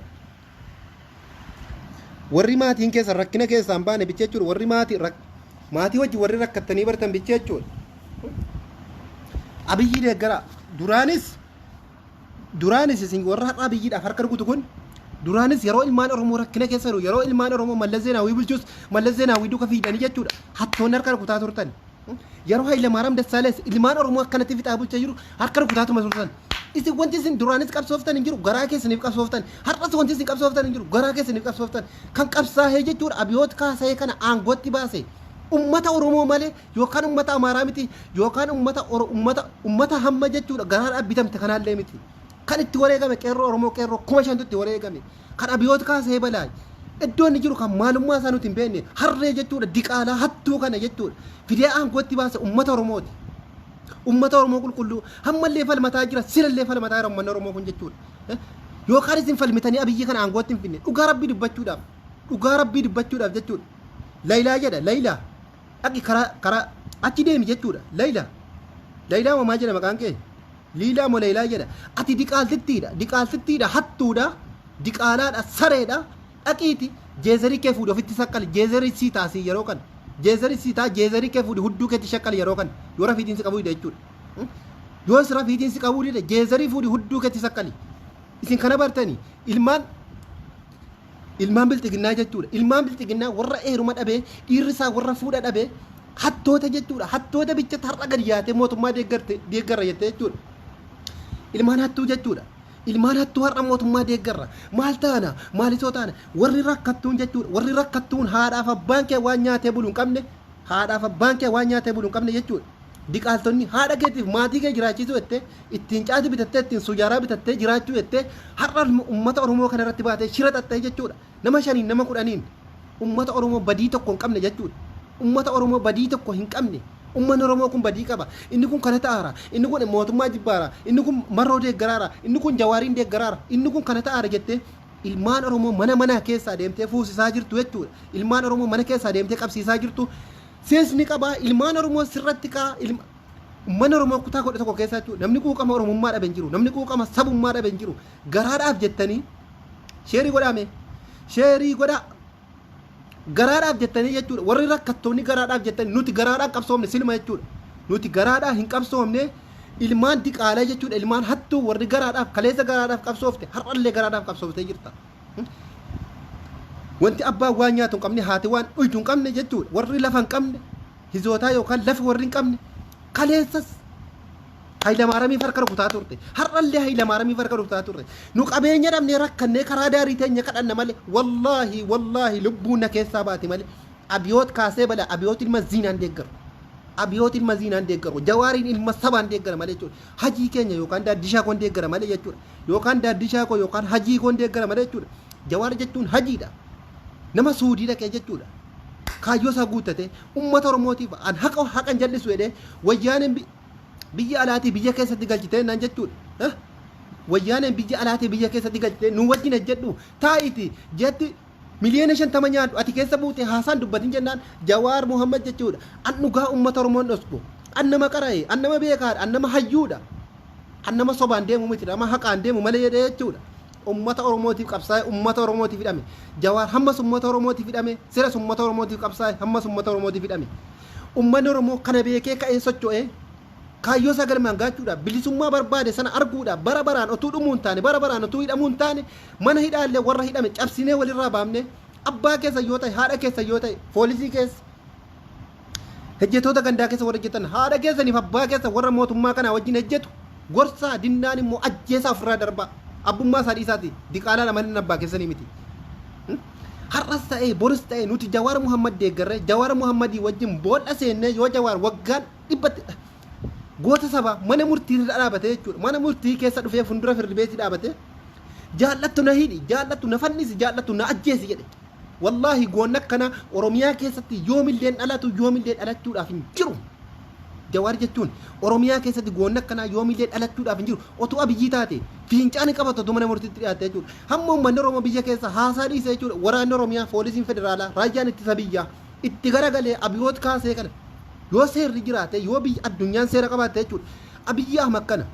Warri maatiin keessan rakkina keessaa hin baane bicha jechuudha. Warri maatii maatii wajjin warri rakkattanii bartan bicha jechuudha. Abiyyi deeggaraa. Duraanis Duraanis isin warra har'a Abiyyiidhaaf harka rukutu kun duraanis yeroo ilmaan Oromoo rakkina keessa jiru yeroo ilmaan Oromoo Mallas Zeenaawii bulchus Mallas Zeenaawii duka fiidanii jechuudha hattoonni harka rukutaa turtan. Yeroo Hayilamaariyaam Dassaalees ilmaan Oromoo akkanatti fixaa bulcha jiru harka rukutaatuma turtan. Isin wanti isin duraanis qabsooftan hin jiru garaa keessaniif qabsooftan har'as wanti isin qabsooftan hin jiru garaa keessaniif qabsooftan kan qabsaa'ee jechuudha Abiyoot kaasa'ee kana aangootti baase ummata Oromoo malee yookaan ummata Amaaraa miti yookaan ummata Oro ummata ummata hamma jechuudha garaadhaan bitamte kanaallee miti. Kan itti wareegame qeerroo Oromoo qeerroo 5000tu itti wareegame. Kan Abiyoot kaasee balaa iddoo inni jiru kan maalummaa isaa nuti hin beekne harree jechuudha diqaalaa hattuu kana jechuudha fidee aangootti baase ummata Oromooti. Ummata Oromoo qulqulluu hammallee falmataa jira silallee falmataa jira ummanni Oromoo kun jechuudha. Yookaan isin falmitanii Abiyyi kana aangootti hin finne dhugaa rabbii dubbachuudhaaf dhugaa rabbii dubbachuudhaaf jechuudha. Laylaa jedha Laylaa. Dhaqi karaa karaa achi deemi jechuudha. Layla. Laylaa moo maal jedha maqaan kee? Liilaa moo Laylaa jedha. Ati diqaaltittiidha. Diqaaltittiidha hattuudha. Diqaalaadha sareedha. Dhaqiiti jeezarii kee fuudhi ofitti saqqali. Jeezarii sii taasii yeroo kana. Jeezarii sii taa jeezarii kee fuudhi hudduu keetti shaqqali yeroo kana. Yoo rafiitiin si qabuu dide jechuudha. Yoo si rafiitiin si qabuu dide jeezarii fuudhi hudduu keetti saqqali. Isin kana bartanii ilmaan Ilmaan bilxiginnaa jechuudha. Ilmaan bilxiginnaa warra eeruma dhabee, dhiirri isaa warra fuudha dhabee, hattoota jechuudha. Hattoota bichatti har'a gadi yaatee mootummaa deeggarte deeggarra jettee jechuudha. Ilmaan hattuu jechuudha. Ilmaan hattuu har'a mootummaa deeggarra. Maal taana? Maalisoo taana? Warri rakkattuun jechuudha. Warri rakkattuun haadhaaf abbaan kee waan nyaatee bulu hin qabne, haadhaaf abbaan kee waan nyaatee bulu hin qabne jechuudha. Diqaaltonni haadha keetiif maatii kee jiraachisuu jettee ittiin caati bitattee ittiin sujaaraa bitattee jiraachuu jettee har'a uummata Oromoo kana irratti baatee shira xaxxee jechuudha. Nama shaniin nama kudhaniin uummata Oromoo badii tokko hin qabne jechuudha. Uummata Oromoo badii tokko hin qabne. Uummanni Oromoo kun badii qaba. Inni kun kana ta'aara. Inni kun mootummaa jibbaara. Inni kun marroo deeggaraara. Inni kun jawaariin deeggaraara. Inni kun kana ta'aara jettee ilmaan Oromoo mana mana keessaa deemtee fuusisaa jirtu jechuudha. Ilmaan Oromoo mana keessaa deemtee qabsiisaa jirtu. Seesni qaba ilmaan Oromoo sirratti kaa ilma Uummanni Oromoo kutaa 11 keessa jechuudha. Namni quuqama Oromummaa dhabe hin jiru. Namni quuqama sabummaa dhabe hin jiru. Garaadhaaf jettanii sheerii godhaa mee. Sheerii godhaa. Garaadhaaf jettanii jechuudha. Warri rakkattoonni garaadhaaf jettanii nuti garaadhaan qabsoomne silma jechuudha. Nuti garaadhaan hin qabsoomne ilmaan diqaalaa jechuudha. Ilmaan hattuu warri garaadhaaf kaleessa garaadhaaf qabsoofte har'allee garaadhaaf qabsooftee jirta. Wanti abbaan waan nyaatu hin qabne, haati waan dhuytu hin qabne jechuudha. Warri lafa hin qabne, hizootaa yookaan lafa warri hin qabne, kaleessas Hayilamaaramiif harka rukutaa turte. Har'allee Hayilamaaramiif harka rukutaa turte. Nu qabeenya dhabnee rakkannee karaa daarii teenya kadhanna malee, wallaahi wallaahi lubbuun na keessaa baati malee, Abiyoot kaasee bala Abiyoot ilma ziinaan deeggaru. Abiyoot ilma ziinaan deeggaru. Jawaariin ilma sabaan deeggara malee jechuudha. Hajii keenya yookaan daaddishaa koon deeggara malee jechuudha. Yookaan daaddishaa koo yookaan hajii koon deeggara malee jechuudha. Jawaar jechuun hajiidha. Nama suudii dhaqee jechuudha. Kaayyoo isaa guuttatee uummata Oromootiif an haqa haqan jal'isu jedhee wayyaaneen biyya alaatii biyya keessatti galchitee naan jechuudha. Wayyaaneen biyya alaatii biyya keessatti galchitee nu wajjin hojjedhu, taa'iti jetti, miliyoona 50 nyaadhu, ati keessa buute haasaan dubbatin jennaan, Jawaar Muhammad jechuudha. An dhugaa uummata Oromoon dhosku. An nama qara'e, an nama beekaadha, an nama hayyuudha. An nama sobaan deemu miti, nama haqaan deemu malee jedhee jechuudha. Uummata Oromootiif qabsaa'e, uummata Oromootiif hidhame. Jawaar hammas uummata Oromootiif hidhame, siras uummata Oromootiif qabsaa'e, hammas uummata Oromootiif hidhame. Uummanni Oromoo kana beekee ka'ee socho'ee kaayyoo isaa galmaan gaachuudhaaf, bilisummaa barbaade sana arguudhaaf, bara baraan otuu dhumuu hin taane, bara baraan otuu hidhamuu hin taane, mana hidhaallee warra hidhame cabsinee walirraa baafne, abbaa keessa yoo ta'e, haadha keessa yoo ta'e, poolisii keessa, hojjettoota gandaa keessa warra hojjetan, haadha keessaniif abbaa keessa warra mootummaa kanaa wajjin hojjetu gorsaa, dinnaan immoo ajjeesaa ofirraa darbaa. Abbummaa isaa dhiisaati diqaalaa lama abbaa keessanii miti. Har'as ta'ee boris ta'ee nuti Jawaar Muhammad deeggarree Jawaar Muhammadii wajjin boolla seennee, yoo Jawaar waggaan dhibbatti goota sabaa mana murtii irra dhaabatee jechuudha. Mana murtii keessa dhufee fuuldura firdi beetii dhaabatee, jaallattu na hidhi, jaallattu na fannisi, jaallattu na ajjeesi jedhe. Wallaahi goonni akkana Oromiyaa keessatti yoomillee dhalatu, yoomillee dhalachuudhaaf hin jiru. Jawaar jechuun Oromiyaa keessatti goonni akkanaa yoomillee dhalachuudhaaf hin jiru. Otuu Abiyyii taate fiincaan hin qabatu otuu mana murtiitti dhiyaatte jechuudha. Hamma uummanni Oromoo biyya keessa haasaa dhiise jechuudha. Waraanni Oromiyaa, poolisiin federaalaa, raayyaan ittisa biyyaa itti garagalee Abiyoot kaasee kana, yoo seerri jiraate, yoo biyya addunyaan seera qabaatte jechuudha. Abiyyi Ahmad kana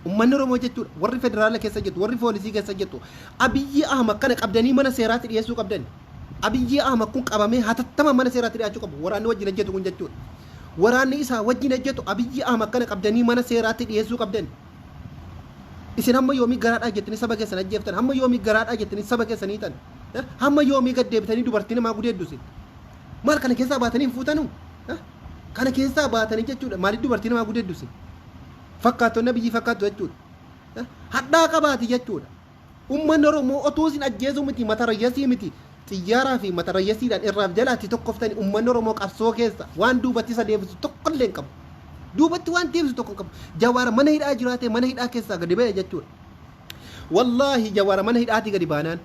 uummanni Oromoo jechuudha, warri federaala keessa jirtu, warri poolisii keessa jirtu, Abiyyi Ahmad kana qabdanii mana seeraatti dhiyeessuu qabdani. Abiyyi Ahmad kun qabamee hatattama mana seeraatti dhiyaachuu qabu. Waraanni wajjin hojjetu kun jechuudha. Waraanni isaa wajjin hojjetu Abiyyi Ahmad kana qabdanii mana seeraatti dhiyeessuu qabdani. Isin hamma yoomii garaadhaa jettanii saba keessan ajjeeftan? Hamma yoomii garaadhaa jettanii saba keessan hiitan? Hamma yoomii gad deebitanii dubartii namaa gudeeddusin? Maal kana keessaa baatanii hin fuutanu? Kana keessaa baatanii jechuudha, maaliif dubartii namaa gudeeddusin? Fakkaattonni Abiyyii fakkaattu jechuudha. Hadhaa qabaati jechuudha. Uummanni Oromoo otuu isin ajjeesuu miti, mata rayyasii miti, xiyyaaraa fi mata rayyasiidhaan irraaf jalaatti tokkoftani, uummanni Oromoo qabsoo keessa waan duubatti isa deebisu tokkollee hin qabu. Duubatti waan deebisu tokko hin qabu. Jawaar mana hidhaa jiraatee mana hidhaa keessaa gadi ba'e jechuudha. Wallaahi Jawaar mana hidhaatii gadi baanaan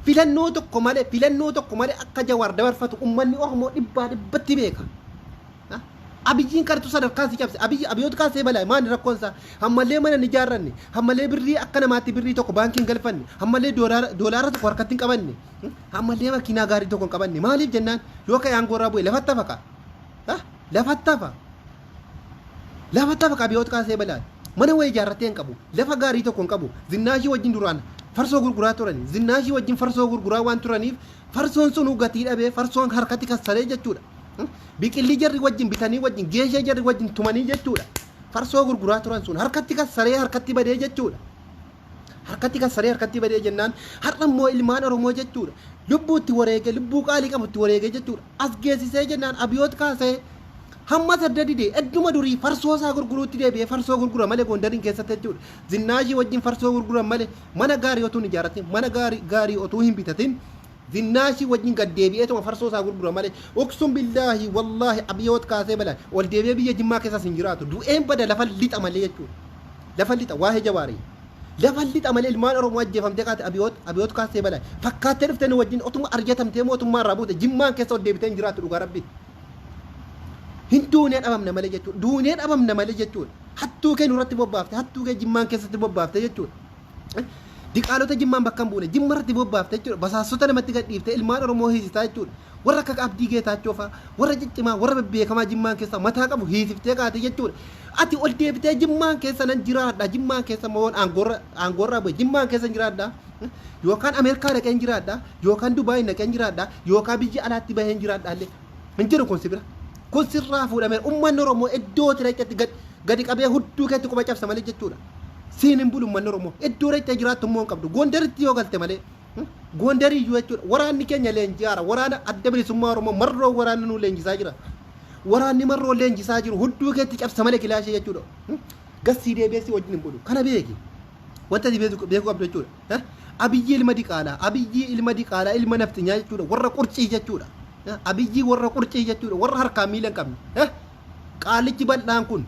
filannoo tokko malee akka Jawaar dabarfatu uummanni Oromoo dhibbaa dhibbatti beeka. Abiyyiin kartu sadarkaa si cabse. Abiyyi Abiyoot kaasee balaa maali rakkoon isaa? Hammallee mana hin ijaarranne, hammallee birrii akka namaatti birrii tokko baankii hin galfanne, hammallee doolaara tokko harkatti hin qabanne, hammallee makiinaa gaarii tokko hin qabanne. Maaliif jennaan, yoo ka'e aangoo irraa bu'e lafatti hafa kaa. Lafatti hafa. Lafatti hafa Abiyoot kaasee balaa. Mana wayii ijaarratee hin qabu. Lafa gaarii tokko hin qabu. Zinnaashii wajjin duraan farsoo gurguraa turani. Zinnaashii wajjin farsoo gurguraa waan turaniif, farsoon sunuu gatii dhabee farsoon harkatti kassaree jechuudha. Biqilli jarri wajjin bitanii wajjin geeshee jarri wajjin tumanii jechuudha. Farsoo gurguraa turan sun harkatti kassaree harkatti badee jechuudha. Harkatti kassaree harkatti badee jennaan, har'a immoo ilmaan Oromoo jechuudha. Lubbuu itti wareegee, lubbuu qaalii qabu itti wareegee jechuudha. As geessisee jennaan, Abiyoot kaasee hamma sadda didee edduma durii farsoo isaa gurguruutti deebi'ee farsoo gurgura malee Gondariin keessatti jechuudha. Zinnaashii wajjin farsoo gurguran malee mana gaarii otuu hin ijaarratin, mana gaarii gaarii otuu hin bitatin, zinnaashii wajjin gad deebi'eetuma farsoo isaa gurgura malee, uqsum billaahi wallaahi Abiyoot kaasee balaa ol deebi'ee biyya Jimmaa keessas hin jiraatu. Du'een bada, lafa lixa malee jechuudha. Lafa lixa waa'ee Jawaarii. Lafa lixa malee ilmaan Oromoo ajjeefamtee kaate. Abiyoot kaasee balaa fakkaattee dhuftee nu wajjin otuma arjatamtee mootummaa irraa buute Jimmaan keessa ol deebitee hin jiraattu, dhugaa rabbi. Hin duunee dhabamna malee jechuudha. Duunee dhabamna malee jechuudha. Hattuu kee nurratti bobbaafte, hattuu kee Jimmaan keessatti bobbaafte jechuudha. Diqaalota Jimmaan bakka hin buune Jimma irratti bobbaafte jechuudha. Basaastota namatti gadhiifte ilmaan Oromoo hiisisaa jechuudha. Warra akka Abdii Geetaachoo fa'aa, warra ciccimaa, warra bebbeekamaa Jimmaan keessaa mataa qabu hiisiftee kaate jechuudha. Ati ol deebitee Jimmaan keessa nan jiraadha. Jimmaan keessa moon aangoorraa bu'e Jimmaan keessa hin jiraadha. Yookaan Ameerikaa dhaqee hin jiraadha. Yookaan Dubaay dhaqee hin jiraadha. Yookaan biyya alaatti bahee hin jiraadha illee. Hin jiru kun si bira. Kun sirraa fuudhameera. Uummanni Oromoo iddoo tirayxetti gadi qabee hudduu keetti quba cabsa malee jechuudha. Siin hin bulu uummanni Oromoo. Iddoo dhaqxee jiraattu immoo hin qabdu. Gondaritti yoo galte malee. Gondarii iyyuu jechuudha. Waraanni keenya leenji'aara. Waraana Adda Bilisummaa Oromoo marroo waraanni nu leenjisaa jira. Waraanni marroo leenjisaa jiru hudduu keetti cabsa malee kilaashee jechuudha. Gassii deebi'ee si wajjin hin bulu. Kana beeki. Wanta ati beekuu qabdu jechuudha. Abiyyii ilma diqaalaa, Abiyyii ilma diqaalaa, ilma nafxinyaa jechuudha. Warra qurcii jechuudha. Abiyyii warra qurcii jechuudha. Warra harkaan miila hin qabne. Qaalichi bal'aan kun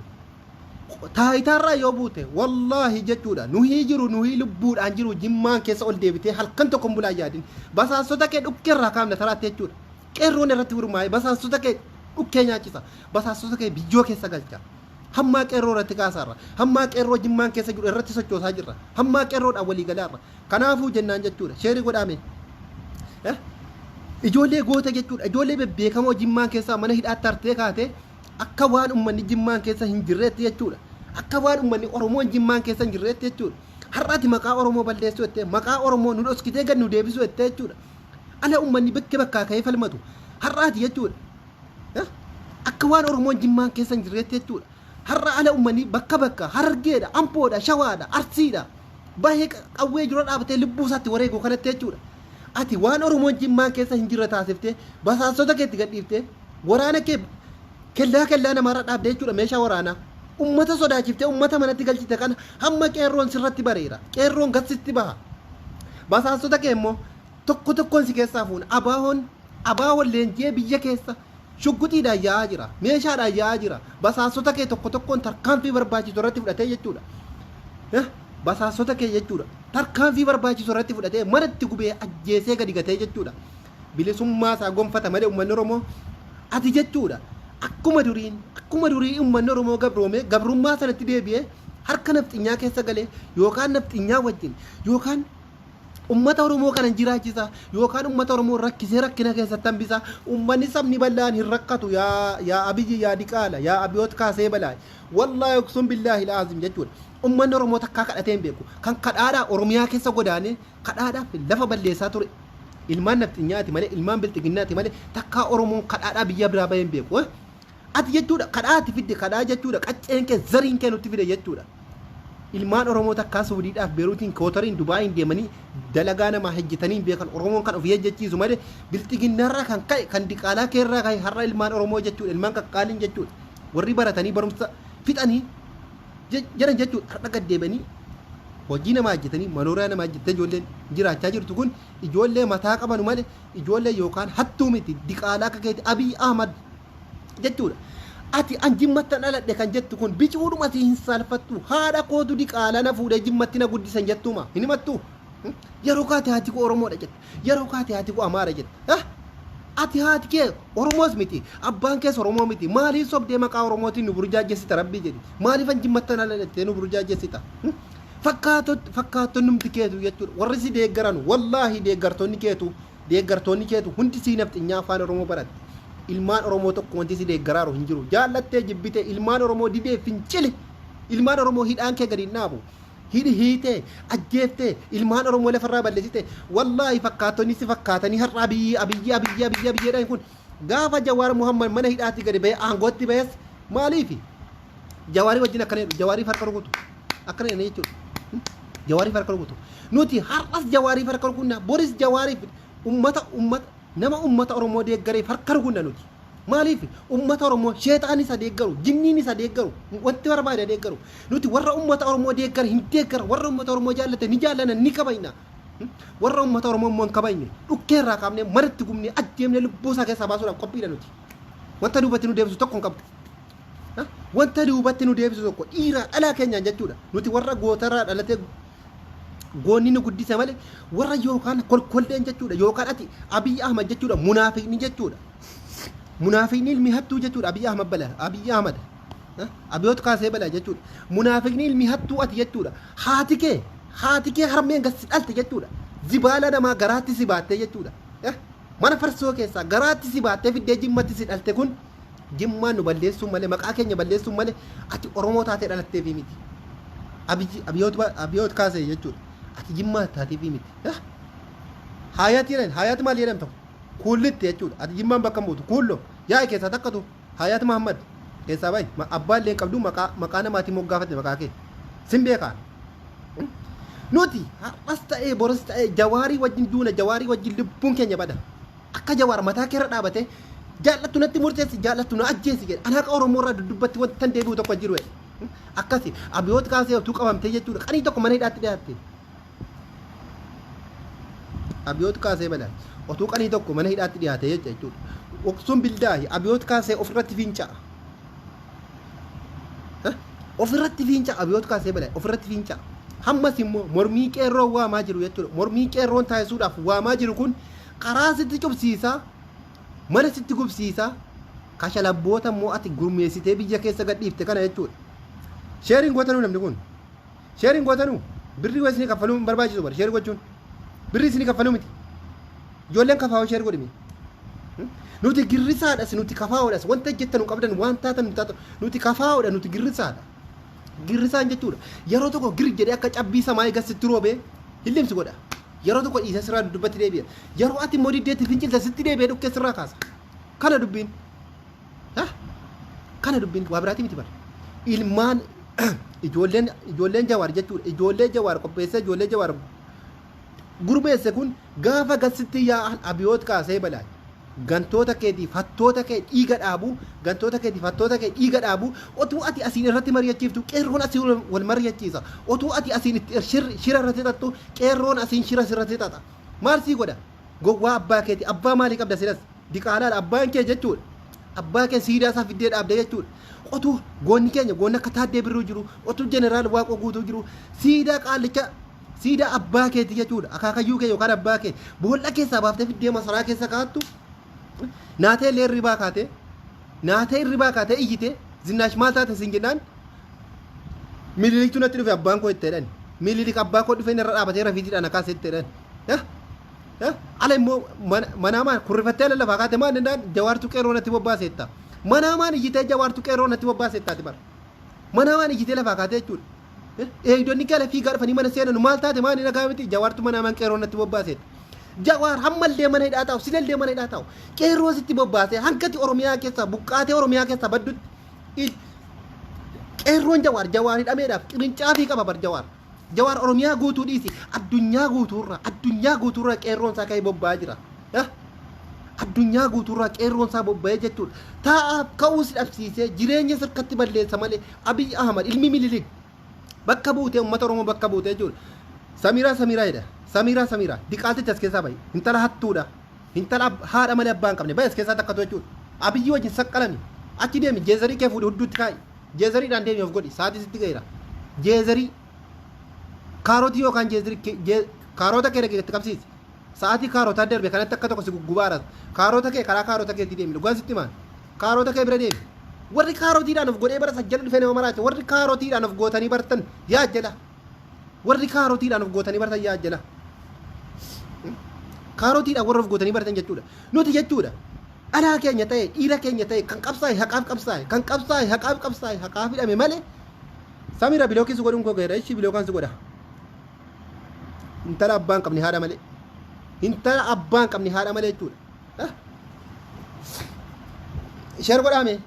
taayitaarraa yoo buute wallaahi jechuudha nuhii jiru nuhii lubbuudhaan jiru jimmaan keessa ol deebitee halkan tokko hin bulaa yaadin. Basaastota kee dhukkeerraa kaafna taraatti jechuudha. Qeerroon irratti gurmaa'ee basaastota kee dhukkee nyaachisa. Basaastota kee biyyoo keessa galcha. Hammaa qeerroo irratti kaasaarra. Hammaa qeerroo jimmaan keessa jiru irratti sochoosaa jirra. Hammaa qeerroodhaan walii galaarra. Kanaafuu jennaan jechuudha. Sheerii godhaame. Ijoollee goota jechuudha. Ijoollee bebbeekamoo jimmaan keessaa mana hidhaatti hartee kaatee akka waan uummanni jimmaan keessa hin jirreetti jechuudha. Akka waan uummanni Oromoon jimmaan keessa hin jirreetti jechuudha. Har'aati maqaa Oromoo balleessuu jettee maqaa Oromoo nu dhoskitee gad nu deebisuu jettee jechuudha. Ala uummanni bakkee bakkaa ka'ee falmatu. Har'aati jechuudha. Akka waan Oromoon jimmaan keessa hin jirreetti jechuudha. Har'a ala uummanni bakka bakka Harargeedha, Amboodha, Shawaadha, Arsiidha. Bahee qawwee dura dhaabatee lubbuu isaatti wareegu kanatti jechuudha. Ati waan Oromoon jimmaan keessa hin jirre taasiftee basaastota keetti gadhiiftee waraana kee kellaa kellaa namaarra dhaabdee jechuudha meeshaa waraanaa. Ummata sodaachiftee ummata manatti galchite kana hamma qeerroon sirratti bareera. Qeerroon gad sitti baha. Basaastota kee immoo tokko tokkoon si keessaa fuuna. Abaahoon leenji'ee biyya keessa shugguxiidhaan yaa'aa jira. Meeshaadhaan yaa'aa jira. Basaastota kee tokko tokkoon tarkaanfii barbaachisu irratti fudhatee jechuudha. Basaastota kee jechuudha. Tarkaanfii barbaachisu irratti fudhatee manatti gubee ajjeesee gadi gatee jechuudha. Bilisummaa isaa gonfata malee uummanni Oromoo ati jechuudha. Akkuma durii uummanni Oromoo gabroome gabrummaa sanatti deebi'ee harka nafxinyaa keessa galee yookaan nafxinyaa wajjin yookaan ummata Oromoo kana jiraachisa yookaan ummata Oromoo rakkisee rakkina keessatti hambisa. Ummanni sabni bal'aan hin rakkatu. Yaa Abiyyi, yaa diqaala, yaa Abiyoot kaasee balaa, wallaahi uqsum billaahi laazim jechuudha. Ummanni Oromoo takkaa kadhatee hin beeku. Kan kadhaadhaa Oromiyaa keessa godaanee kadhaadhaaf lafa balleessaa ture ilmaan nafxinyaati malee, ilmaan bilxiginnaati malee, takkaa Oromoon kadhaadhaa biyya biraa bahee hin beeku. Ati jechuudha kadhaa ati fidde kadhaa jechuudha qacceen kee zariin kee nutti fide jechuudha. Ilmaan Oromoo takkaa Suudiidhaaf Beeruutiin Kootariin Dubaayiin deemanii dalagaa namaa hojjetanii hin beekan. Oromoon kan ofii hojjechiisu malee bilxiginnaarraa kan ka'e, kan diqaalaa keerraa ka'e har'a ilmaan Oromoo jechuudha, ilmaan qaqqaaliin jechuudha. Warri baratanii barumsa fixanii jedhan jechuudha har'a gad deebi'anii hojii namaa hojjetanii manooraa namaa hojjettee ijoolleen jiraachaa jirtu kun ijoollee mataa qabanu malee ijoollee yookaan hattuu miti diqaalaa akka keeti Abiy Ahmad jechuudha. Ati an jimmatti dhaladhe kan jettu kun bicuudhuma si hin saalfattu. Haadha kootu diqaalaa na fuudhee jimmatti na guddisan jettuuma hin himattu. Yeroo kaate haati koo Oromoodha jetta. Yeroo kaate haati koo Amaara jetta. Ati haati kee Oromoos miti. Abbaan kees Oromoo miti. Maaliif sobdee maqaa Oromootiin nu burjaajessita rabbii jedhi. Maaliif an jimmatti dhaladhe nu burjaajessita? Fakkaattonnumti keetu jechuudha. Warri si deeggaran wallaahi deeggartoonni keetu hundi sii nafxinyaa afaan Oromoo baratte. Ilmaan Oromoo tokko wanti si deeggaraaru hin jiru. Jaallattee jibbitee ilmaan Oromoo didee fincile. Ilmaan Oromoo hidhaan kee gadi hin dhaabu. Hidhi hiitee ajjeeftee ilmaan Oromoo lafarraa balleessite wallaahi fakkaattonni si fakkaatanii har'a Abiyyi Abiyyi Abiyyi Abiyyi Abiyyiidhaan kun gaafa Jawaar Muhammad mana hidhaatti gadi bahee aangootti bahes maaliifi Jawaarii wajjin akkana jedhu, Jawaariif harka rukutu akkana jedhanii jechuudha. Jawaariif harka rukutu. Nuti har'as Jawaariif harka rukunna, boris Jawaariif ummata nama ummata Oromoo deeggareef harka rukunna nuti. Maaliif ummata Oromoo sheexaan isa deeggaru, jinniin isa deeggaru, wanti barbaade deeggaru. Nuti warra ummata Oromoo deeggare hin deeggara, warra ummata Oromoo jaallate ni jaallana, ni kabajna. Warra ummata Oromoo immoo hin kabajne dhukkee irraa kaafnee manatti gubnee ajjeemnee lubbuu isaa keessaa baasuudhaaf qophiidha nuti. Wanta duubatti nu deebisu tokko hin qabdu. Wanta duubatti nu deebisu tokko dhiiraa dhalaa keenyaan jechuudha. Nuti warra gootarraa dhalatee goonni nu guddise malee warra yookaan kolkolleen jechuudha yookaan ati Abiy Ahmad jechuudha munaafiqni jechuudha. Munaafiqni ilmi hattuu jechuudha Abiy Ahmad bala Abiy Ahmad. Abiyoot kaasee bala jechuudha. Munaafiqni ilmi hattuu ati jechuudha. Haati kee harmeen gasi dhalte jechuudha. Zibaala namaa garaatti si baattee jechuudha. Mana farsoo keessaa garaatti si baattee fiddee jimmatti si dhalte kun jimmaan nu balleessuun malee, maqaa keenya balleessuun malee ati Oromoo taatee dhalatteefi miti. Abiyoot kaasee jechuudha. Ati jimmaa taateefi miti. Haayat jedhan, Haayat maal jedhamta? Kuullitti jechuudha. Ati jimmaan bakka hin buutu. Kuullo yaa'e keessaa takkatu Haayat Mahammad keessaa bahi. Abbaa illee hin qabdu, maqaa namaatiin moggaafatte maqaa kee. Sin beekaa. Nuti har'as ta'ee boris ta'ee Jawaarii wajjin duuna, Jawaarii wajjin lubbuun keenya bada. Akka Jawaar mataa keerra dhaabatee jaallattu natti murteessi, jaallattu na ajjeesi jedhe. Ani haqa Oromoo irraa duddubbatti wanta hin deebi'u tokko hin jiru jedhe. Akkasi Abiyoot kaasee utuu qabamtee jechuudha. Qanii tokko mana hidhaatti dhiyaatte. Abiyoot kaasee bala. Otuu qanii tokko mana hidhaatti dhiyaate jecha jechuudha. Oqsuun bildaahi Abiyoot kaasee ofirratti finca'a. Ofirratti fiinca'a Abiyoot kaasee bala ofirratti fiinca'a. Hammas immoo mormii qeerroon waamaa jiru jechuudha. Mormii qeerroon taasisuudhaaf waamaa jiru kun karaa sitti cubsiisaa, mana sitti gubsiisaa, kashalabboota immoo ati gurmeessitee biyya keessa gadhiifte kana jechuudha. Sheeriin gootanuu namni kun. Sheeriin gootanuu birrii waa isinii kaffaluu hin barbaachisu bara sheerii gochuun. Birrii isinii kaffaluu miti. Ijoolleen kafaa'oo sheerii godhimi. Nuti girrisaadhas, nuti kafaa'oodhas, wanta jettan qabdan, waan taatan nu taatan, nuti kafaa'oodha, nuti girrisaadha. Girrisaan jechuudha. Yeroo tokko gir jedhee akka cabbii samaa eegas sitti roobee hillimsi godha. Yeroo tokko dhiisee sirraa duddubbatti deebi'a. Yeroo ati immoo diddeetti fincilta sitti deebi'ee dhukkee sirraa kaasa. Kana dubbiin. Kana dubbiin waa biraatii miti bara. Ilmaan ijoolleen Jawaar jechuudha. Ijoollee Jawaar qopheessee ijoollee Jawaar gurmeesse kun gaafa gad sitti yaa'an Abiyoot kaasee balaa. Gantoota keetiif hattoota kee dhiiga dhaabu, gantoota keetiif hattoota kee dhiiga dhaabu, otuu ati asiin irratti mari'achiiftu qeerroon asiin wal mari'achiisa. Otuu ati asiin itti shira irratti xaxxu qeerroon asiin shira sirratti xaxa. Maal sii godha? Gowwaa abbaa keeti. Abbaa maalii qabda silas? Diqaalaadha abbaan kee jechuudha. Abbaa kee siidaa isaa fiddee dhaabde jechuudha. Otuu goonni keenya goonni akka Taaddee Birruu jiru, otuu Jeneraal Waaqoo Guutuu jiru, siidaa qaallicha siidaa abbaa keeti jechuudha. Akaakayyuu kee yookaan abbaa kee boolla keessaa baaftee fiddee masaraa keessa kaa'attu. Naatee illee hirribaa kaatee, naatee hirribaa kaatee iyyitee Zinnaash maal taate siin jennaan Mililiktu natti dhufe abbaan koo itti jedhan. Mililik abbaa koo dhufee narra dhaabatee rafiitiidhaan akkaas itti jedhan. Ala immoo manaa maan kurrifattee ala lafaa kaate maal jennaan Jawaartu qeerroo natti bobbaaseetta. Manaa maan iyyitee Jawaartu qeerroo natti bobbaaseettaati bara. Manaa maan iyyitee lafaa kaatee jechuudha. Eegdonni kee ala fiigaa dhufanii mana seenan maal taate maal nagaa miti Jawaartu manaa maan qeerroo natti bobbaaseetta. Jawaar hammallee mana hidhaa taa'u silallee mana hidhaa taa'u qeerroo sitti bobbaasee hangati Oromiyaa keessaa buqqaatee Oromiyaa keessaa baddutti qeerroon Jawaar Jawaar hidhameedhaaf qirincaafii qaba bar Jawaar. Jawaar Oromiyaa guutuu dhiisi addunyaa guutuurraa qeerroon isaa ka'ee bobba'aa jira. Addunyaa guutuurraa qeerroon isaa bobba'ee jechuudha. Taa'aaf ka'uu si dhabsiisee jireenya sirkatti balleessa malee Abiy Ahmad ilmi Mililik bakka buutee uummata Oromoo bakka buutee jechuudha. Samiraa Samiraa jedha. Samiraa Samiraa diqaaltichi as keessaa bahi. Intala hattuudha. Intala haadha malee abbaa hin qabne bahi as keessaa takkatu jechuudha. Abiyyi wajjin saqqalami. Achi deemi jeezarii kee fuudhi hudduutti kaa'i. Jeezariidhaan deemi of godhi. Sa'aatii sitti ga'eera. Jeezarii kaarotii yookaan jeezarii kaarota kee dhaqee itti qabsiisi. Sa'aatii kaarotaa darbe kanatti akka tokko si guggubaara. Kaarota kee karaa kaarota keetii deemi. Dhugaan sitti himaan. Kaarota kee bira deemi. Warri kaarotiidhaan of godhee bara sajjala dhufee nama maraacha. Warri kaarotiidhaan of gootanii bartan yaa jala. Warri kaarotiidhaan of gootanii bartan yaa jala. Kaarotiidhaan warra of gootanii bartan jechuudha. Nuti jechuudha. Dhalaa keenya ta'e, dhiira keenya ta'e, kan qabsaa'e haqaaf qabsaa'e, kan qabsaa'e haqaaf qabsaa'e, haqaaf hidhame malee. Samira block si godhuun koo gaheera. Ishii block an si godha. Intala abbaan qabni haadha malee. Intala abbaan qabni haadha malee jechuudha. Share godhaame.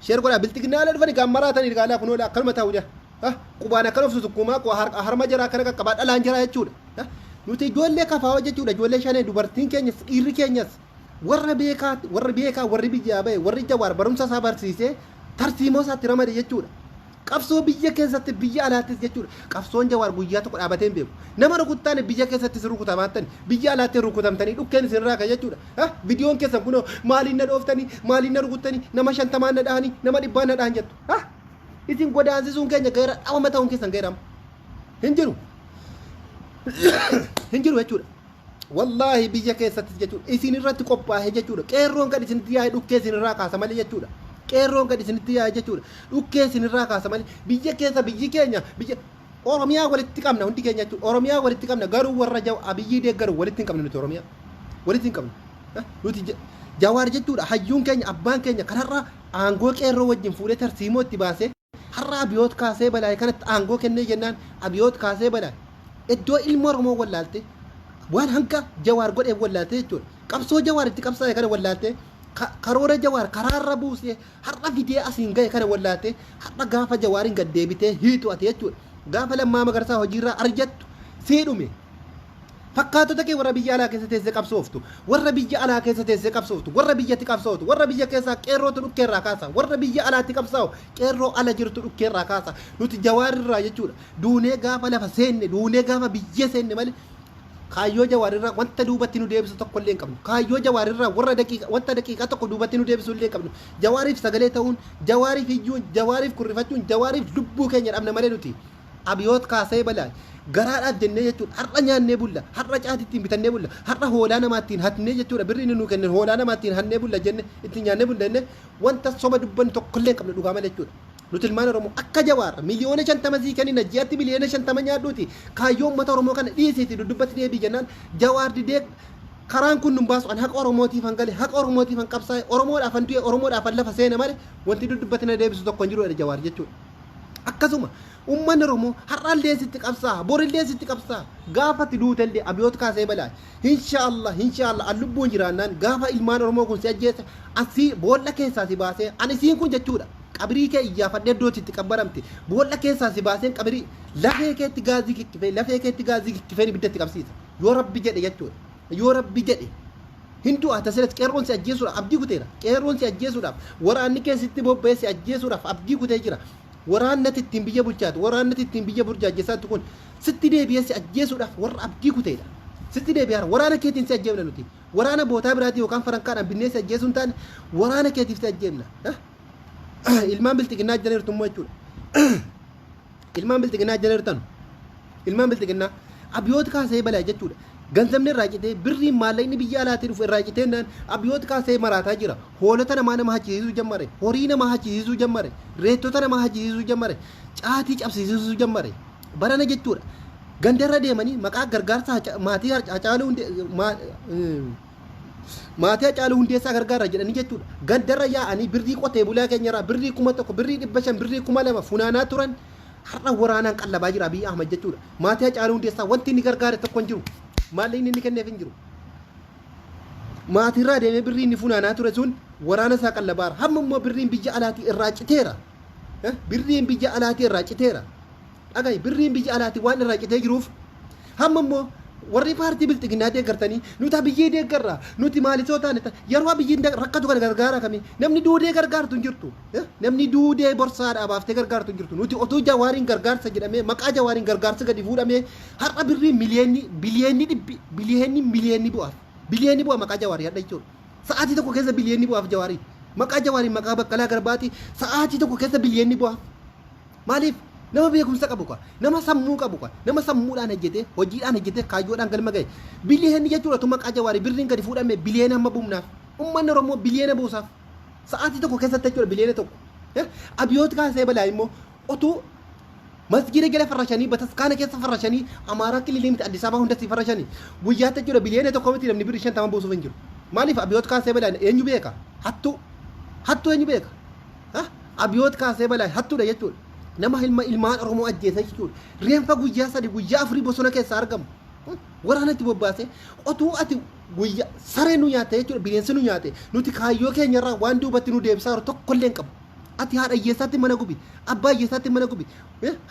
Share godhaa bilxiginnaa ala dhufanii gaan maraatanii gaalaa kunoo akkanuma ta'u jira. Qubaan akkana of susukkuumaa harma jaraa akkana qaqqabaa dhalaan jira jechuudha. Nuti ijoollee kafaa'oo jechuudha, ijoollee shanee, dubartiin keenyas dhiirri keenyas warra beekaa, warri beekaa, warri biyyaa bahe, warri Jawaar barumsa isaa barsiisee tarsiimoo isaatti ramade jechuudha. Qabsoo biyya keessatti biyya alaattis jechuudha. Qabsoon Jawaar guyyaa tokko dhaabatee hin beeku. Nama rukuttaan biyya keessattis rukutamaattan, biyya alaatti rukutamtanii dhukkeen isinirraa ka'e jechuudha. Viidiyoon keessan kunoo maaliin na dhooftanii, maaliin na rukuttanii, nama 50n na dhahanii, nama 100n na dhahan jettu. Isin godaansisuun keenya ga'eera, dhabama ta'uun keessan ga'eera. Hin jiru. Hin jiru jechuudha. Wallaahi biyya keessattis jechuudha. Isin irratti qophaa'ee jechuudha. Qeerroon gad isinitti yaa'e dhukkee isinirraa kaasa malee jechuudha. Qeerroon gad isinitti yaa'e jechuudha. Dhukkee isinirraa kaasa malee biyya keessa biyyi keenya biyya Oromiyaa walitti qabna hundi keenya jechuudha. Oromiyaa walitti qabna garuu warra Abiyyii deeggaru walitti hin qabnu nuti Oromiyaa. Walitti hin qabnu. Nuti Jawaar jechuudha, hayyuun keenya, abbaan keenya kanarra aangoo qeerroo wajjin fuudhee tarsiimoo itti baasee har'a Abiyoot kaasee balaa'e kanatti aangoo kennee jennaan Abiyoot kaasee balaa'e. Iddoo ilma Oromoo wallaalte, waan hanga Jawaar godheef wallaalte jechuudha. Qabsoo Jawaar itti qabsaa'e kana wallaalte, karoora Jawaar karaarra buusee har'a fidee asiin gahe kana wallaalte, har'a gaafa Jawaariin gad deebitee hiitu ati jechuudha. Gaafa Lammaa Magarsaa hojiirraa arjattu sii dhume. Fakkaatota kee warra biyya alaa keessa teessee qabsooftu, warra biyya alaa keessa teessee qabsooftu, warra biyyatti qabsooftu, warra biyya keessaa qeerrootu dhukkeerraa kaasa, warra biyya alaatti qabsaa'u qeerroo ala jirtu dhukkeerraa kaasa. Nuti Jawaarirraa jechuudha. Duunee gaafa lafa seenne, duunee gaafa biyya seenne malee kaayyoo Jawaarirraa wanta duubatti nu deebisu tokko illee hin qabnu. Kaayyoo Jawaarirraa warra daqiiqa wanta daqiiqaa tokko duubatti nu deebisu illee hin qabnu. Jawaariif sagalee ta'uun, Jawaariif iyyuun, Jawaariif kurrifachuun, Jawaariif lubbuu keenya dhabna malee nuti Abiyoot kaasee balaa garaadhaaf jennee jechuudha. Har'a nyaannee bulla, har'a caatii ittiin bitannee bulla, har'a hoolaa namaa ittiin hatnee jechuudha. Birri inni nuu kenne hoolaa namaa ittiin hannee bulla jenne ittiin nyaannee bulla jenne wanta soba dubbannu tokkollee hin qabnu dhugaa malee jechuudha. Nuti ilmaan Oromoo akka Jawaar 50,000,000 sii kennina, ji'atti 50,000,000 nyaadhuuti kaayyoo uummata Oromoo kana dhiisiiti duddubbatti deebii jennaan Jawaar didee, karaan kun nun baasu, an haqa Oromootiif an gale, haqa Oromootiif an qabsaa'e, Oromoodhaaf an du'e, Oromoodhaaf an lafa seene malee wanti duddubbatti na deebisu tokko hin jiru jedhe Jawaar jechuudha. Akkasuma uummanni Oromoo har'allee sitti qabsaa'a, borillee sitti qabsaa'a. Gaafa ati duutellee Abiyoot kaasee balaa. Inshaallah, inshaallah, an lubbuun jiraannaan gaafa ilmaan Oromoo kun si ajjeese asii boolla keessaa si baasee an isiin kun jechuudha. Qabirii kee iyyaafadhee iddootti itti qabbaramte boolla keessaa si baaseen qabirii lafee keetti gaazii kikkifee, lafee keetti gaazii kikkifeen ibidda itti qabsiisa. Yoo Rabbi jedhe jechuudha. Yoo Rabbi jedhe. Hin du'a tasilas, qeerroon si ajjeesuudhaaf abdii kuteera. Qeerroon si ajjeesuudhaaf, waraanni kee sitti bobba'ee si ajjeesuudhaaf abdii kutee jira. Waraannati ittiin biyya bulchaatu, waraannati ittiin biyya burjaajessaatu kun sitti deebi'ee si ajjeesuudhaaf warra abdii kuteedha. Sitti deebi'aara. Waraana keetiin si ajjeefna nuti. Waraana bootaa biraatii yookaan farankaadhaan binnee si ajjeesuu hin taane, waraana keetiif si ajjeefna. Ilmaan bilxiginnaa ajjaniirtu immoo jechuudha. Ilmaan bilxiginnaa ajjaniirtanu. Ilmaan bilxiginnaa Abiyoot kaasee balaa jechuudha. Ganzabni irraa citee, birriin maallaqni biyya alaatii dhufu irraa citee naan Abiyoot kaasee maraataa jira. Hoolota namaa nama hachisiisuu jammare. Horii namaa hachisiisuu jammare. Reettota namaa hachisiisuu jammare. Caatii cabsisiisuu jammare. Barana jechuudha. Gandarra deemanii maqaa gargaarsa maatii Hacaaluu maatii Hacaaluu Hundeessaa gargaarra jedhanii jechuudha. Gandarra yaa'anii birrii qotee bulaa keenyarraa birrii 1000, birrii 500, birrii 2000 funaanaa turan har'a waraanaan qallabaa jira Abiy Ahmad jechuudha. Maatii Hacaaluu Hundeessaa wanti inni gargaare tokko hin jiru. Maallaqni inni kenneef hin jiru. Maatiirraa deemee birrii inni funaanaa ture sun waraana isaa qallabaara. Hamma immoo birriin biyya alaatii irraa citeera. Birriin biyya alaatii irraa citeera. Dhagahi, birriin biyya alaatii waan irraa citee jiruuf hamma immoo warri paartii bilxiginnaa deeggartanii nuti Abiyyii deeggarra, nuti maalisoo taane, yeroo Abiyyiin rakkatu kana gargaara kamii namni duudee gargaartu hin jirtu. Namni duudee borsaadhaa baaftee gargaartu hin jirtu. Nuti otuu Jawaariin gargaarsa jedhamee maqaa Jawaariin gargaarsa gadi fuudhamee har'a birrii miliyeenni biliyeenni dhibbi biliyeenni miliyeenni bu'aaf biliyeenni bu'a maqaa Jawaarii hadha jechuudha. Sa'aatii tokko keessa biliyeenni bu'aaf Jawaarii, maqaa Jawaarii, maqaa Baqqalaa Garbaatii sa'aatii tokko keessa biliyeenni bu'aaf. Maaliif? Nama beekumsa qabu ka, nama sammuu qabu ka, nama sammuudhaan hojjetee, hojiidhaan hojjetee, kaayyoodhaan galma gahe. Biliyeenni jechuudha tu maqaa Jawaarii birriin gadi fuudhame biliyeena hamma buufnaaf. Uummanni Oromoo biliyeena buusaaf. Sa'aatii tokko keessatti jechuudha biliyeena tokko. Abiyoot kaasee balaa immoo otuu masgiida jala farrashanii, bataskaana keessa farrashanii, Amaaraa kililii miti Addis Ababaa hundatti farrashanii guyyaatti jechuudha biliyeena tokko miti namni birrii 50 buusuuf hin jiru. Maaliif? Abiyoot kaasee balaa eenyu beeka? Hattuu. Hattuu eenyu beeka? Abiyoot kaasee balaa hattuudha jechuudha. Nama ilma ilmaan Oromoo ajjeese jechuudha. Reenfa guyyaa 3 guyyaa 4 bosona keessaa argamu. Waraana itti bobbaasee otuu ati guyyaa saree nu nyaatte jechuudha, bineensi nu nyaate, nuti kaayyoo keenyarraa waan duubatti nu deebisaa jiru tokkollee hin qabu. Ati haadha hiyyeessaatti mana gubi, abbaa hiyyeessaatti mana gubi,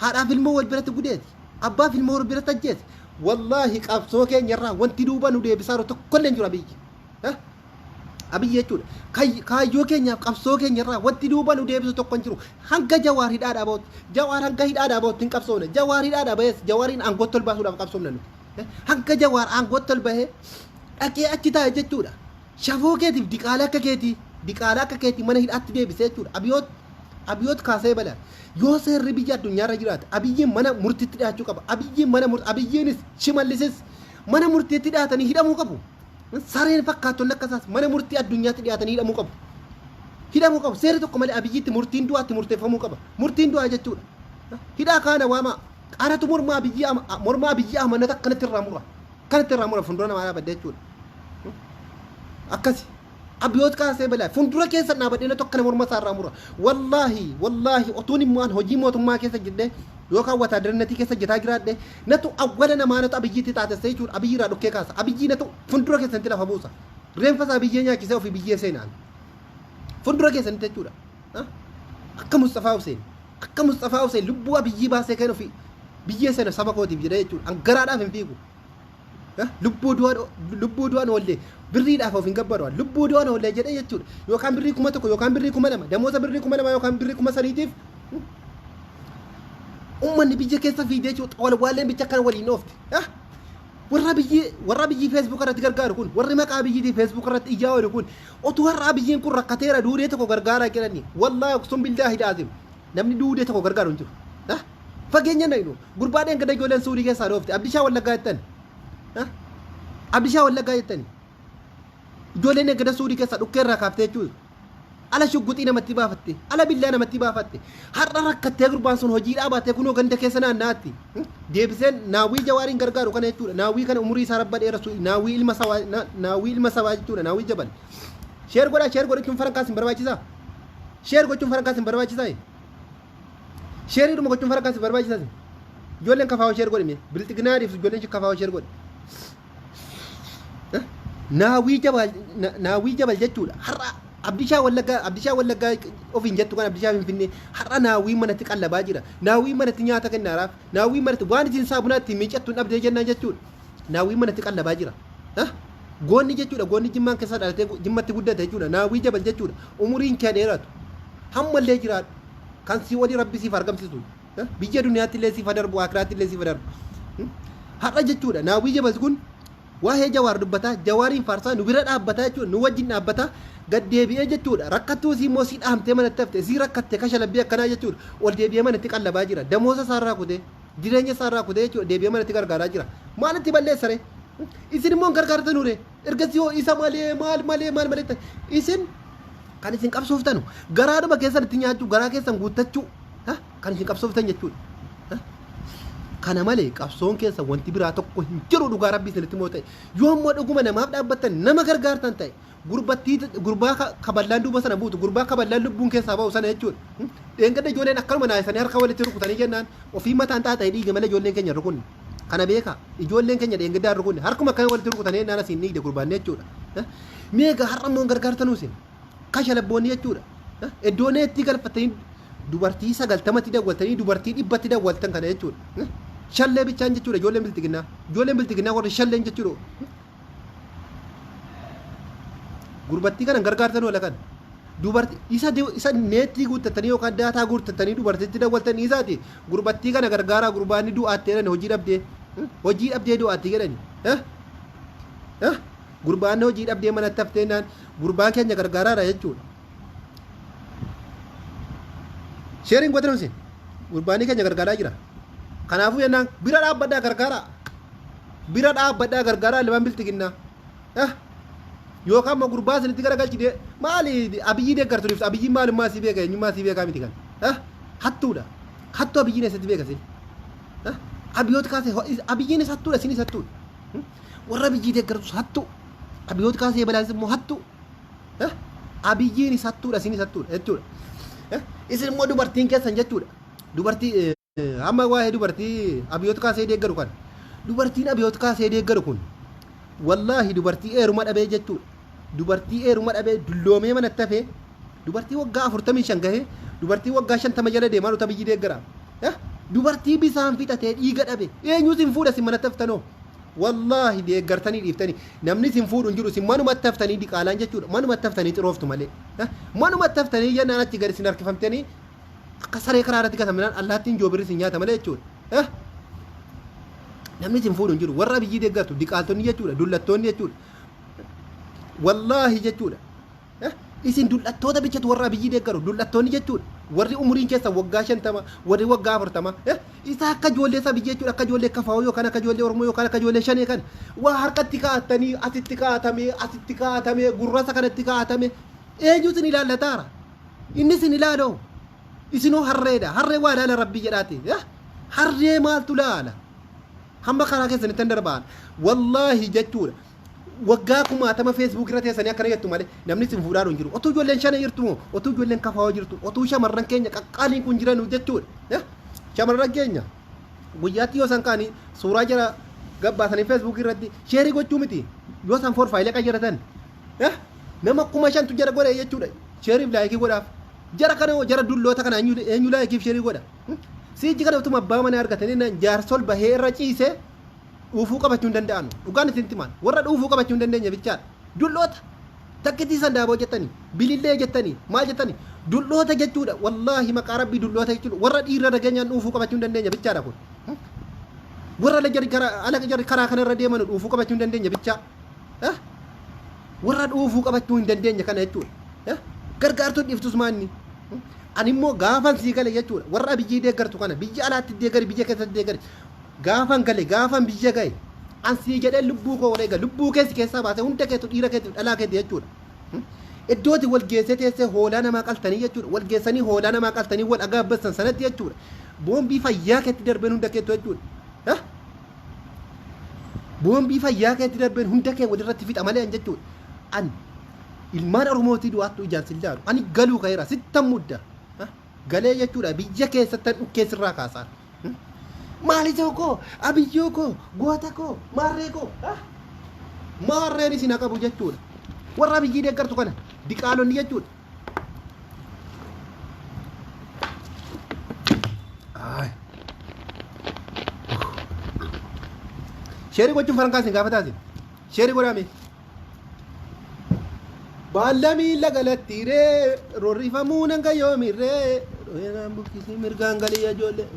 haadhaaf ilmoo wal biratti gudeeti, abbaaf ilmoo wal biratti ajjeesi. Wallaahi qabsoo keenyarraa wanti duuba nu deebisaa jiru tokkollee hin jiru Abiyyi. Abiyyi jechuudha. Kaayyoo keenyaaf qabsoo keenyarraa wanti duuba nu deebisu tokko hin jiru. Hanga Jawaar hidhaadhaa bahutti, Jawaar hanga hidhaadhaa bahutti hin qabsoofne. Jawaar hidhaadhaa bahees Jawaariin aangootti ol baasuudhaaf qabsoofna nuti. Hanga Jawaar aangootti ol bahee dhaqee achi taa'e jechuudha. Shafoo keetiif diqaalaa akka keetii, diqaalaa akka keetii mana hidhaatti deebisee jechuudha. Abiyoot kaasee bala. Yoo seerri biyya addunyaarra jiraate Abiyyiin mana murtiitti dhiyaachuu qaba. Abiyyiin mana murtii, Abiyyiinis Shimallisis mana murtiitti dhiyaatanii hidhamuu qabu. Sareen fakkaattonni akka isaas mana murtii addunyaatti dhiyaatanii hidhamuu qabu. Hidhamuu qabu. Seerri tokko malee Abiyyiitti murtiin du'aatti murteeffamuu qaba. Murtiin du'aa jechuudha. Hidhaa kaana waamaa. Anatu morma Abiyyi morma Abiyyi Ahmad akkanatti irraa mura. Akkanatti irraa mura, fuuldura namaa dhaabadde jechuudha. Akkasi. Abiyoot kaasee balaa fuuldura keessa dhaabadhee natu akkana morma isaa irraa mura. Wallaahi, wallaahi, otuun immoo an hojii mootummaa keessa jedhee yookaan wataadarnatii keessa hojjetaa jiraadhe natu awwala namaa natu Abiyyiitti taatessee jechuudha. Abiyyi irraa dhukkee kaasa. Abiyyi natu fuuldura keessanitti lafa buusa. Reenfa isaa biyyee nyaachisee ofii biyyee seenaan. Fuuldura keessanitti jechuudha. Akka Mustafaa Huseen. Akka Mustafaa Huseen lubbuu Abiyyii baasee kan ofii. Biyyee sana saba kootiif jedhee jechuudha. An garaadhaaf hin fiigu. Lubbuu du'aan lubbuu du'aan oollee birriidhaaf of hin gabbaru. Lubbuu du'aan oollee jedhee jechuudha. Yookaan birrii 1000 yookaan birrii 2000 damooza birrii 2000 yookaan birrii 3000tiif uummanni biyya keessa fiigdee jechuudha. Xawalwaalleen bicha akkana waliin oofti. Warra biyyi warra biyyi Facebook irratti gargaaru kun warri maqaa biyyiitii Facebook irratti ijaa oolu kun otuu har'aa biyyiin kun rakkateera duudee tokko gargaaraa jedhanii wallaahi uqsum billaahi daazim namni duudee tokko gargaaru hin jiru. Fageenya naynu gurbaa dheengadda ijoolleen suudii keessaa dhoofte Abdishaa Wallaggaa jettan. Abdishaa Wallaggaa jettani. Ijoolleen dheengadda suudii keessaa dhukkee irraa kaaftee jechuudha. Ala shugguxii namatti baafatte, ala billaa namatti baafatte. Har'a rakkattee gurbaan sun hojii dhaabattee kunoo ganda keessa naanna'atti. Deebiseen naawwii jawaariin gargaaru kana jechuudha. Naawwii kana umurii isaa rabba dheeressu naawwii ilma sabaa naawwii ilma sabaa jechuudha naawwii jabal. Sheer godhaa sheer godhachuun farankaas hin barbaachisaa? Sheer gochuun farankaas hin barbaachisaa? Sheeriidhuma gochuun farankaas hin barbaachisaa? Ijoolleen kafaawoo sheer godhime bilxiginaa dhiiftu ijoolleen kafaawoo sheer godhe. Naawwii jabal naawwii jabal jechuudha. Har'a Abdishaa Wallaggaa Abdishaa Wallaggaa ofiin jettu kan Abdishaa Finfinnee har'a naawwii manatti qallabaa jira. Naawwii manatti nyaata kennaaraaf. Naawwii manatti waan isin saabunaa ittiin miiccattu hin dhabdee jennaan jechuudha. Naawwii manatti qallabaa jira. Goonni jechuudha goonni jimmaan keessa dhalatee jimmatti guddate jechuudha. Naawwii jabal jechuudha. Umuriin kee dheeratu. Hammallee jiraadhu. Kan sii olii rabbi siif argamsiisu. Biyya duniyaatti illee siif darbu akiraatti illee siif darbu. Har'a jechuudha naawwii jabal kun waa'ee jawaar dubbataa jawaariin faarsaa nu bira dhaabbataa jechuudha nu wajjin dhaabbataa gad deebi'ee jechuudha rakkattuu isii immoo sii dhaamtee manatti hafte isii rakkatte kashalabbii akkanaa jechuudha ol deebi'ee manatti qallabaa jira damooza isaarraa kutee jireenya isaarraa kutee jechuudha deebi'ee manatti gargaaraa jira maalitti balleessa ree isin immoo hin gargaartanuu ree ergasii hoo isa malee maal malee maal malee ta'e isin kan isin qabsooftanu garaadhuma keessan itti nyaachuu garaa keessan guuttachuu kan isin qabsooftan jechuudha. Kana malee qabsoon keessa wanti biraa tokko hin jiru dhugaa rabbii isinitti moo ta'e yoo immoo dhuguma namaaf dhaabbattan nama gargaartan ta'e gurbattii gurbaa kaballaan duuba sana buutu gurbaa kaballaan lubbuun keessaa ba'u sana jechuudha. Dheengadda ijoolleen akkanuma naasisanii harka walitti rukutanii jennaan ofii mataan xaaxa'ee dhiige malee ijoolleen keenya hin rukunne. Kana beekaa ijoolleen keenya dheengaddaa hin rukunne harkuma akkana walitti rukutanii jennaan asiin dhiigde gurbaanne jechuudha. Meeqa har'a immoo hin gargaartanuu isin? Kashalabboonni jechuudha. Iddoo neettii galfattanii dubartii 90tti dawwaltanii dubartii 100tti dawwaltan kana jechuudha. Shallee bichaan jechuudha ijoolleen bilxiginnaa. Ijoolleen bilxiginnaa warri shalleen jechuudha. Gurbattii kana gargaartan wala kan. Dubartii isa isa neettii guuttattanii yookaan daataa guuttattanii dubartitti dawwaltan isaati. Gurbattii kana gargaaraa gurbaanni du'aatti jedhani hojii dhabdee. Hojii dhabdee du'aatti jedhani. Gurbaan hojii dhabdee manatti haftee naan gurbaan keenya gargaaraadha jechuudha. Sheeriin gootan isin gurbaanii keenya gargaaraa jira. Kanaafuu jennaan bira dhaabbadhaa gargaaraa. Bira dhaabbadhaa gargaaraa ilmaan bilxiginnaa. Yookaan immoo gurbaa isinitti garagalchi maali abiyyii deeggartu ibsa abiyyiin maalummaa sii beeka eenyummaa sii beekaa miti kan. Hattuudha. Hattuu abiyyiin eessatti beeka isin. Abiyoot kaasee abiyyiinis hattuudha isinis hattuudha. Warra abiyyii deeggartus hattuu. Abiyoot kaasee balaanis immoo hattuu. Abiyyiinis hattuudha isinis hattuudha jechuudha. Isin immoo dubartiin keessan jechuudha. Dubartii amma waa'ee dubartii abiyoot kaasee deeggaru kan. Dubartiin abiyoot kaasee deeggaru kun wallaahi dubartii eeruma dhabee jechuudha. Dubartii eeruma dhabee dulloomee manatti hafee dubartii waggaa 45 gahee dubartii waggaa 50 jala deemaa nuti abiyyii deeggara. Dubartii bisaan fixatee dhiiga dhabe eenyu isin fuudha isin manatti haftanoo? Wallaahi deeggartanii dhiiftanii namni isin fuudhu hin jiru isin manumatti haftanii diqaalaan jechuudha manumatti haftanii xirooftu malee manumatti haftanii jennaan achi gadi isin harkifamtanii akka saree karaa irratti gatamnaan allaattiin joobirri isin nyaata malee jechuudha. Namni isin fuudhu hin jiru warra abiyyii deeggartu diqaaltonni jechuudha dullattoonni jechuudha. Wallaahi jechuudha. Isin dullattoota bichatu warra Abiyyii deeggaru dullattoonni jechuudha. Warri umuriin keessa waggaa 50, warri waggaa 40. Isa akka ijoollee sabiyyii jechuudha akka ijoollee kafaa'oo yookaan akka ijoollee Oromoo yookaan akka ijoollee shanee kana waa harkatti kaa'attanii asitti kaa'atamee asitti kaa'atamee gurrasa kanatti kaa'atame eenyu isin ilaallataara? Inni isin ilaaloo? Isinoo harreedha. Harree waa ilaala rabbii jedhaati. Harree maaltu laala? Hamma karaa keessanitti hin darbaan. Wallaahi jechuudha. Waggaa kumaatama Facebook irra teessanii akkana jettu malee namni isin fuudhaa hin jiru. Otuu ijoolleen shana jirtu moo otuu ijoolleen kafaawoo jirtu otuu shamarran keenya qaqqaaliin kun jiranu jechuudha. Shamarran keenya guyyaatti yoo isaan ka'anii suuraa jara gabbaasanii Facebook irratti sheerii gochuu miti yoo isaan forfaayila qayyaratan nama 5000tu jara godhe jechuudha. Sheeriif laayikii godhaaf. Jara kana jara dulloota kana eenyu laayikiif sheerii godha. Siiji kana utuma abbaa manaa argatanii naan jaarsol bahee irra ciisee dhuufuu qabachuu hin danda'anu. Dhugaan isin himaan warra dhuufuu qabachuu hin dandeenye bichaadha. Dulloota takkitii sandaaboo jettanii, bilillee jettanii, maal jettanii, dulloota jechuudha. Wallaahi maqaa rabbii dulloota jechuudha. Warra dhiirra dhageenyaan dhuufuu qabachuu hin dandeenye bichaadha kun. Warra ala jarri karaa kanarra deeman dhuufuu qabachuu hin dandeenye bichaa. Warra dhuufuu qabachuu hin dandeenye kana jechuudha. Gargaartuun dhiiftus maanni. Ani immoo gaafan sii gale jechuudha. Warra biyyii deeggartu kana biyya alaatti deeggari, biyya keessatti deeggari. Gaafan gale, gaafan biyya gahe, an sii jedhee lubbuu koo wareega, lubbuu keessi keessaa baasee hunda keetu dhiira keetiif dhalaa keeti jechuudha. Iddooti wal geessee teessee hoolaa namaa qaltanii jechuudha. Wal geessanii hoolaa namaa qaltanii wal agaabbassan sanatti jechuudha. Boombii fayyaa keetti darbeen hunda keetu jechuudha. Boombii fayyaa keetti darbeen hunda kee walirratti fixa malee an jechuudha. An ilmaan Oromootii du'aattu ijaan sin laalu. Ani galuu ka'eera, sittan mudda. Galee jechuudha biyya keessatti dhukkee sirraa kaasaa. Maalisoo koo, abiyyoo koo, goota koo, maarree koo. Maarreen isin haa qabu jechuudha. Warra biyyii deeggartu kana diqaalonni jechuudha. Sheerii gochuun farankaa isin gaafa taasin. Sheerii godhaame. Baalla miila galattiiree rorrifamuu nan gayyoomirree dhoyinaan buqqisii mirgaan galii ijoollee.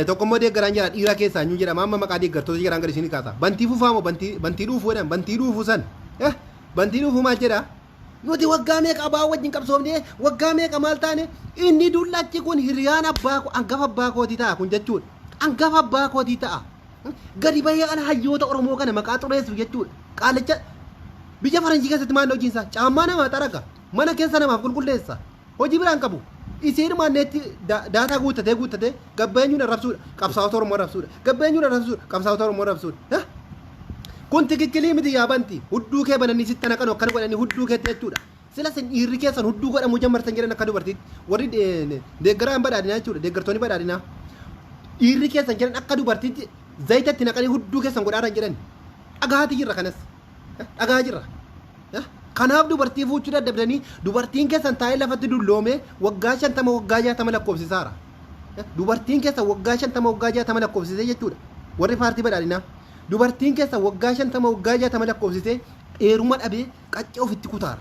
Tokkommoo deeggaraan jira dhiira keessaa eenyu jedhama, amma maqaa deeggartoota jedhan gadi isinii kaasa. Bantii fufaa moo bantii dhuufuu jedhan, bantii dhuufuu san. Bantii dhuufuu maal jedha? Nuti waggaa meeqa abbaa wajjin qabsoofnee, waggaa meeqa maal taane, inni dullachi kun hiriyaan abbaa koo, hangafa abbaa kootii ta'a kun jechuudha. Hangafa abbaa kootii ta'a. Gadi bahee ala hayyoota Oromoo kana maqaa xureessu jechuudha. Qaalicha biyya faranjii keessatti maal hojiin isaa? Caammaa namaa xaraga. Mana keessa namaaf qulqulleessa. Hojii biraan qabu. Isiin manneetti daataa guuttatee guuttatee gabbeenyuun arrabsuudha. Qabsaa'ota Oromoo arrabsuudha. Gabbeenyuun arrabsuudha. Qabsaa'ota Oromoo arrabsuudha. Kun tikikkilii miti yaa banti. Hudduu kee bananii sitti naqanu akkana godhanii hudduu keetti jechuudha. Sila isin dhiirri keessan hudduu godhamuu jammartan jedhan akka dubartiitti. Warri deeggaraan badhaadhinaa jechuudha. Deeggartoonni badhaadhinaa. Dhiirri keessan jedhan akka dubartiitti zayitatti naqanii hudduu keessan godhaaran jedhan. Dhagaati jirra kanas. Dhagaa jirra. Kanaaf dubartii fuuchuu dadhabdanii dubartiin keessan taa'ee lafatti dulloomee waggaa 50 waggaa 60 lakkoofsisaara. Dubartiin keessan waggaa 50 waggaa 60 lakkoofsisee jechuudha. Warri paartii badhaadhinaa. Dubartiin keessan waggaa 50 waggaa 60 lakkoofsisee dheeruma dhabee qaccee ofitti kutaara.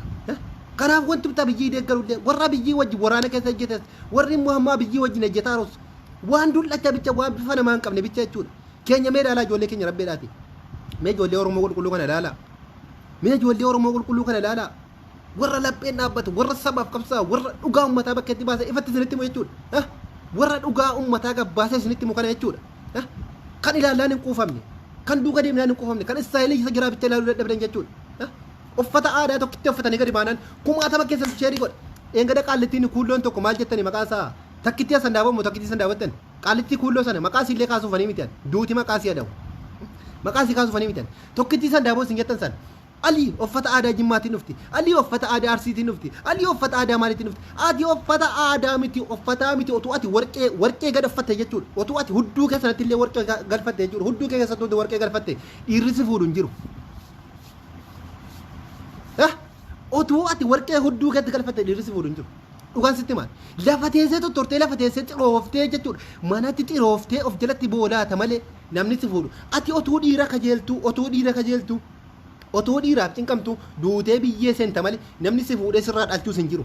Kanaaf wanti bitaa biyyii deeggarullee warra biyyii wajjin waraana keessa hojjetes, warri immoo hammaa biyyii wajjin hojjetaarus waan dullacha bicha, waan bifa namaa hin qabne bicha jechuudha. Keenya mee ilaalaa ijoollee keenya rabbeedhaati. Mee ijoollee Oromoo qulqulluu kana ilaalaa. Mee ijoollee Oromoo qulqulluu kana ilaalaa. Warra lapheen dhaabbatu, warra sabaaf qabsaa'u, warra dhugaa uummataa bakka itti baase ifatti isinitti himu jechuudha. Warra dhugaa uummataa gabbaasee isinitti himu kana jechuudha. Kan ilaallaan hin quufamne, kan duuka deemnaan hin quufamne, kan istaayilii isa jiraa bicha ilaaluu dadhabdan jechuudha. Uffata aadaa tokkitti uffatanii gadi baanaan kumaatama keessatti sheerii godha. Eengada qaallittiin kuulloon tokko maal jettanii maqaa isaa takkittii asan daabamu takkittii san daawwattan. Qaallittii kuulloo sana maqaa isiillee kaasuufanii miti duuti maqaa isii adawu. Maqaa isii kaasuufanii miti. Tokkittii san daaboo isin jettan san. Alii uffata aadaa Jimmaatiin dhufti. Alii uffata aadaa Arsiitiin dhufti. Alii uffata aadaa maaliitiin dhufti. Ati uffata aadaa miti, uffataa miti, otuu ati warqee warqee gad uffatte jechuudha. Otuu ati hudduu keessatti illee warqee galfatte jechuudha. Hudduu kee keessatti warqee galfatte dhiirri si fuudhu hin jiru. Otuu ati warqee hudduu keetti galfatte dhiirri si fuudhu hin jiru. Dhugaan sitti maal? Lafa teessee tottortee, lafa teessee xirooftee jechuudha. Manatti xirooftee of jalatti boolaata malee namni si fuudhu. Ati otuu dhiira kajeeltuu, otuu dhiira kajeeltuu, otoo dhiiraaf cinqamtu duutee biyyee seenta malee namni si fuudhee sirraa dhalchuus hin jiru.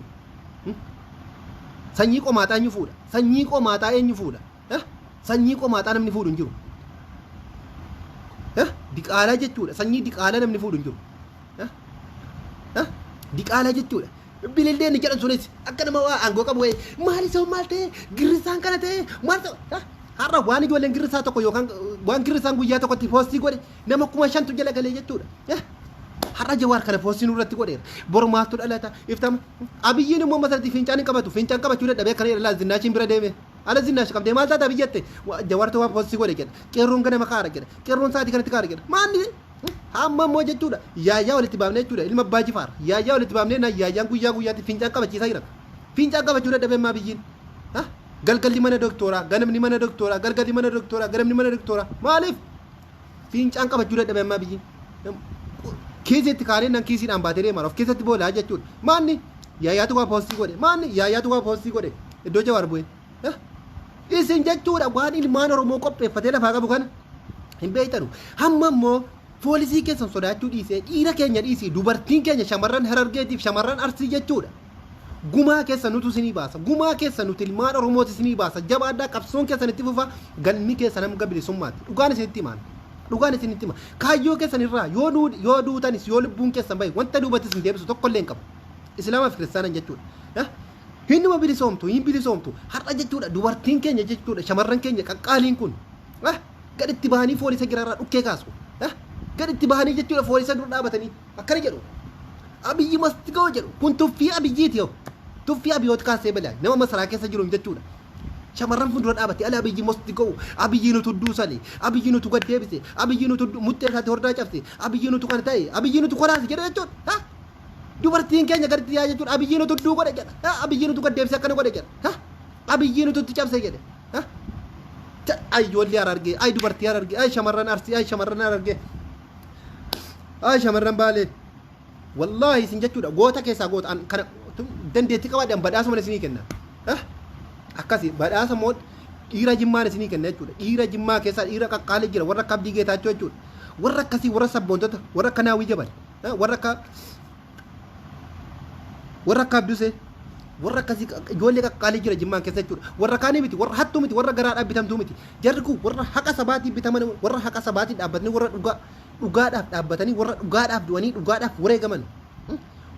Sanyii qomaaxaa eenyu fuudha? Sanyii qomaaxaa eenyu fuudha? Sanyii qomaaxaa namni fuudhu hin jiru. Diqaalaa jechuudha. Sanyii diqaalaa namni fuudhu hin jiru. Diqaalaa jechuudha. Bilillee inni jedhan sunis akka nama waa aangoo qabu wayii maal isa maal ta'e girrisaan kana ta'e maal ta'e, har'a waan ijoolleen girrisaa tokko yookaan waan girrisaan guyyaa tokkotti poostii godhe nama 5,000tu jala galee jechuudha. Har'a Jawaar kana poostii nurratti godheera. Boru maaltu dhalata? Iftama. Abiyyiin immoo masarratti fincaan hin qabatu. Fincaan qabachuu dadhabee akkana jedha, laa zinnaashiin bira deeme. Ala zinnaash qabdee maal taata biyyatte? Jawaartu waan poostii godhe jedha. Qeerroon ganama kaara jedha. Qeerroon sa'aatii kanatti kaara jedha. Maanni hamma immoo jechuudha. Yaayyaa walitti baafnee jechuudha. Ilma abbaa jifaar. Yaayyaa walitti baafnee na yaayyaan guyyaa guyyaatti fincaan qabachiisaa jira. Fincaan qabachuu dadhabee maa biyyiin? Galgalli mana doktooraa, ganamni mana doktooraa, galgalli mana doktooraa, ganamni mana doktooraa. Maaliif? Fincaan qabachuu dadhabe amma biyyi. Kiisitti kaanee nan kiisiidhaan baatee deemaa of keessatti boolaa jechuudha. Maanni yaayyaatu waa poostii godhe. Maanni yaayyaatu waa poostii godhe. Iddoo Jawaar bu'e. Isin jechuudha waan ilmaan Oromoo qopheeffatee lafaa qabu kana hin beektanu. Hamma immoo poolisii keessan sodaachuu dhiisee dhiira keenya dhiisii dubartiin keenya shamarran Harargeetiif shamarran Arsii jechuudha. Gumaa keessa nutu isinii baasa. Gumaa keessa nuti ilmaan Oromooti isinii baasa. Jabaadhaa, qabsoon keessan itti fufa, galmi keessan hanga bilisummaatti. Dhugaan isinitti himaan. Dhugaan isinitti hima. Kaayyoo keessan irraa yoo yoo duutanis, yoo lubbuun keessan bahe, wanta duubatti isin deebisu tokko illee hin qabu. Islaamaa fi kiristaanan jechuudha. Hinuma bilisoomtu, hin bilisoomtu. Har'a jechuudha dubartiin keenya jechuudha shamarran keenya qaqqaaliin kun gaditti bahanii foolisa giraarraa dhukkee kaasu. Gaditti bahanii jechuudha foolisa dura dhaabatanii akkana jedhu. "Abiyyi must go" jedhu. Kun tuffii Abiyyiiti yoo. Tuffii Abiyyoota kaasee balaa nama masaraa keessa jiru jechuudha. Shamarran fuuldura dhaabate ala "Abiyyi must go, Abiyyi nutu duusale, Abiyyi nutu gad deebise, Abiyyi nutu muxxee isaatti hordaa cabse, Abiyyi nutu kana ta'e, Abiyyi nutu koraase" jedhu jechuudha. Dubartiin keenya gaditti yaa jechuudha "Abiyyi nutu dudduu godhe" jedha. "Abiyyi nutu gad deebise, akkana godhe" jedha. "Abiyyi nutu itti cabse" jedhe. Ay ijoollee Harargee, ay dubartii Harargee, ay shamarran Arsii, ay shamarran Harargee, ay shamarran Baalee. Wallaahi isin jechuudha goota keessaa goota. An kana dandeettii qabaadhaan badhaasuma isinii kenna. Akkasi badhaasa moo dhiira Jimmaan isinii kenna jechuudha. Dhiira Jimmaa keessaa dhiira qaqqaalee jira, warra akka Abdii Geetaachoo jechuudha. Warra akkasii, warra sabboontota, warra akka Naawwii Jabal, warra akka Abdusee, warra akkasii ijoollee qaqqaalee jira Jimmaan keessa jechuudha. Warra kaanii miti, warra hattuu miti, warra garaadhaan bitamtuu miti. Jarri kun warra haqa sabaatiin bitaman, warra haqa sabaatiin dhaabbatanii, warra dhugaa dhugaadhaaf dhaabbatanii, warra dhugaadhaaf du'anii, dhugaadhaaf wareegaman,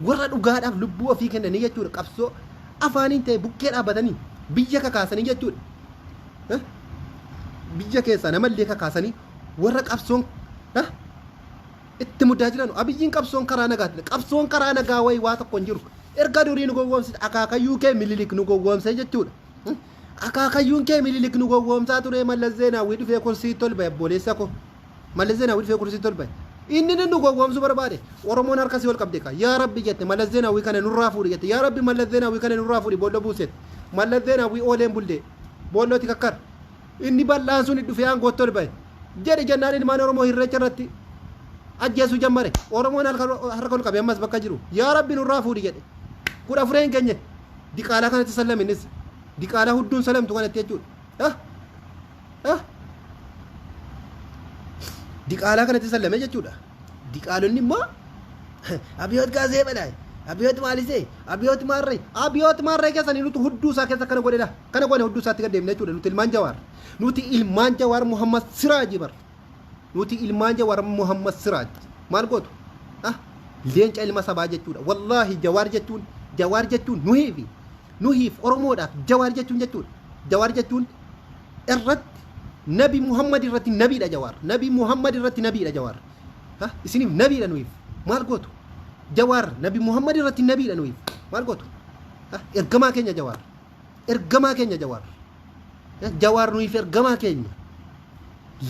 warra dhugaadhaaf lubbuu ofii kennanii jechuudha. Qabsoo afaaniin ta'e bukkee dhaabbatanii biyya kakaasanii jechuudha. Biyya keessaa namallee kakaasanii warra qabsoon itti muddaa jiran. Abiyyiin qabsoon karaa nagaati. Qabsoon karaa nagaa wayii waa tokko hin jiru. Erga durii nu gowwoomsite, akaakayyuu kee Mililik nu gowwoomsee jechuudha. Akaakayyuun kee Mililik nu gowwoomsaa ture. Mallas Zeenaawwii dhufee kursiitti ol ba'e, obboleessa ko. Mallas Zeenaawwii dhufee kursiitti ol ba'e. Inni nu gowwoomsuu barbaade. Oromoon harka si ol qabde ka. "Yaa Rabbi" jette, "Mallas Zeenaawwii kana nurraa fuudhi" jette. "Yaa Rabbi, Mallas Zeenaawwii kana nurraa fuudhi" boolloo buuseet. Mallas Zeenaawwii ooleen bullee. Boollooti kakkar. Inni bal'aan sun dhufee aangootti ol ba'e. Jedhe jennaan ilmaan Oromoo Irreecha irratti ajjeesuu jammare. Oromoon harka ol qabe ammas bakka jiru. "Yaa Rabbi, nurraa fuudhi" jedhe. 14 hin geenye. Diqaalaa kanatti sallame innis. Diqaalaa hudduun salamtu kanatti jechuudha. Diqaalaa kanatti sallame jechuudha. Diqaalonni immoo Abiyoot kaasee badhaay. Abiyoot maalisee? Abiyoot maarree? Abiyoot maarree keessanii nuti hudduu isaa keessa kana godhedha. Kana godhe hudduu isaatti gad deemne jechuudha. Nuti ilmaan Jawaar. Nuti ilmaan Jawaar Muhammad Siraaji bar. Nuti ilmaan Jawaar Muhammad Siraaj. Maal gootu? Leenca ilma sabaa jechuudha. Wallaahi Jawaar jechuun nuhiifi nuhiif Oromoodhaaf Jawaar jechuun jechuudha. Jawaar jechuun irratti Nabi Muhammad irratti nabiidha Jawaar. Nabi Muhammad irratti nabiidha Jawaar. Isiniif nabiidha nuyiif. Maal gootu? Jawaar Nabi Muhammad irratti nabiidha nuyiif. Maal gootu? Ergamaa keenya Jawaar. Ergamaa keenya Jawaar. Jawaar nuyiif ergamaa keenya.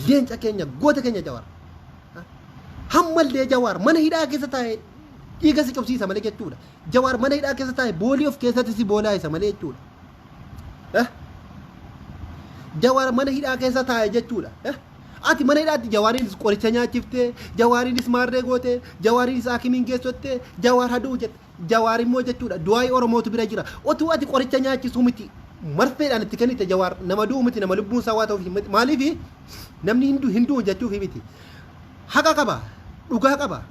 Leenca keenya, goota keenya Jawaar. Hammallee Jawaar mana hidhaa keessa taa'ee dhiiga si cobsiisa malee jechuudha. Jawaar mana hidhaa keessa taa'ee boolii of keessatti si boolaayisa malee jechuudha. Jawaar mana hidhaa keessa taa'e jechuudha. Ati mana hidhaatti Jawaariinis qoricha nyaachiftee, Jawaariinis maarree gootee, Jawaariinis haakimiin geessottee, "Jawaar haduu" jette. Jawaar immoo jechuudha du'aayii Oromootu bira jira. Otuu ati qoricha nyaachisuu miti, marfeedhaan itti kennite, Jawaar nama du'u miti, nama lubbuun isaa waa ta'uuf miti. Maaliif namni hindu hin du'u jechuuf miti. Haqa qaba, dhugaa qaba,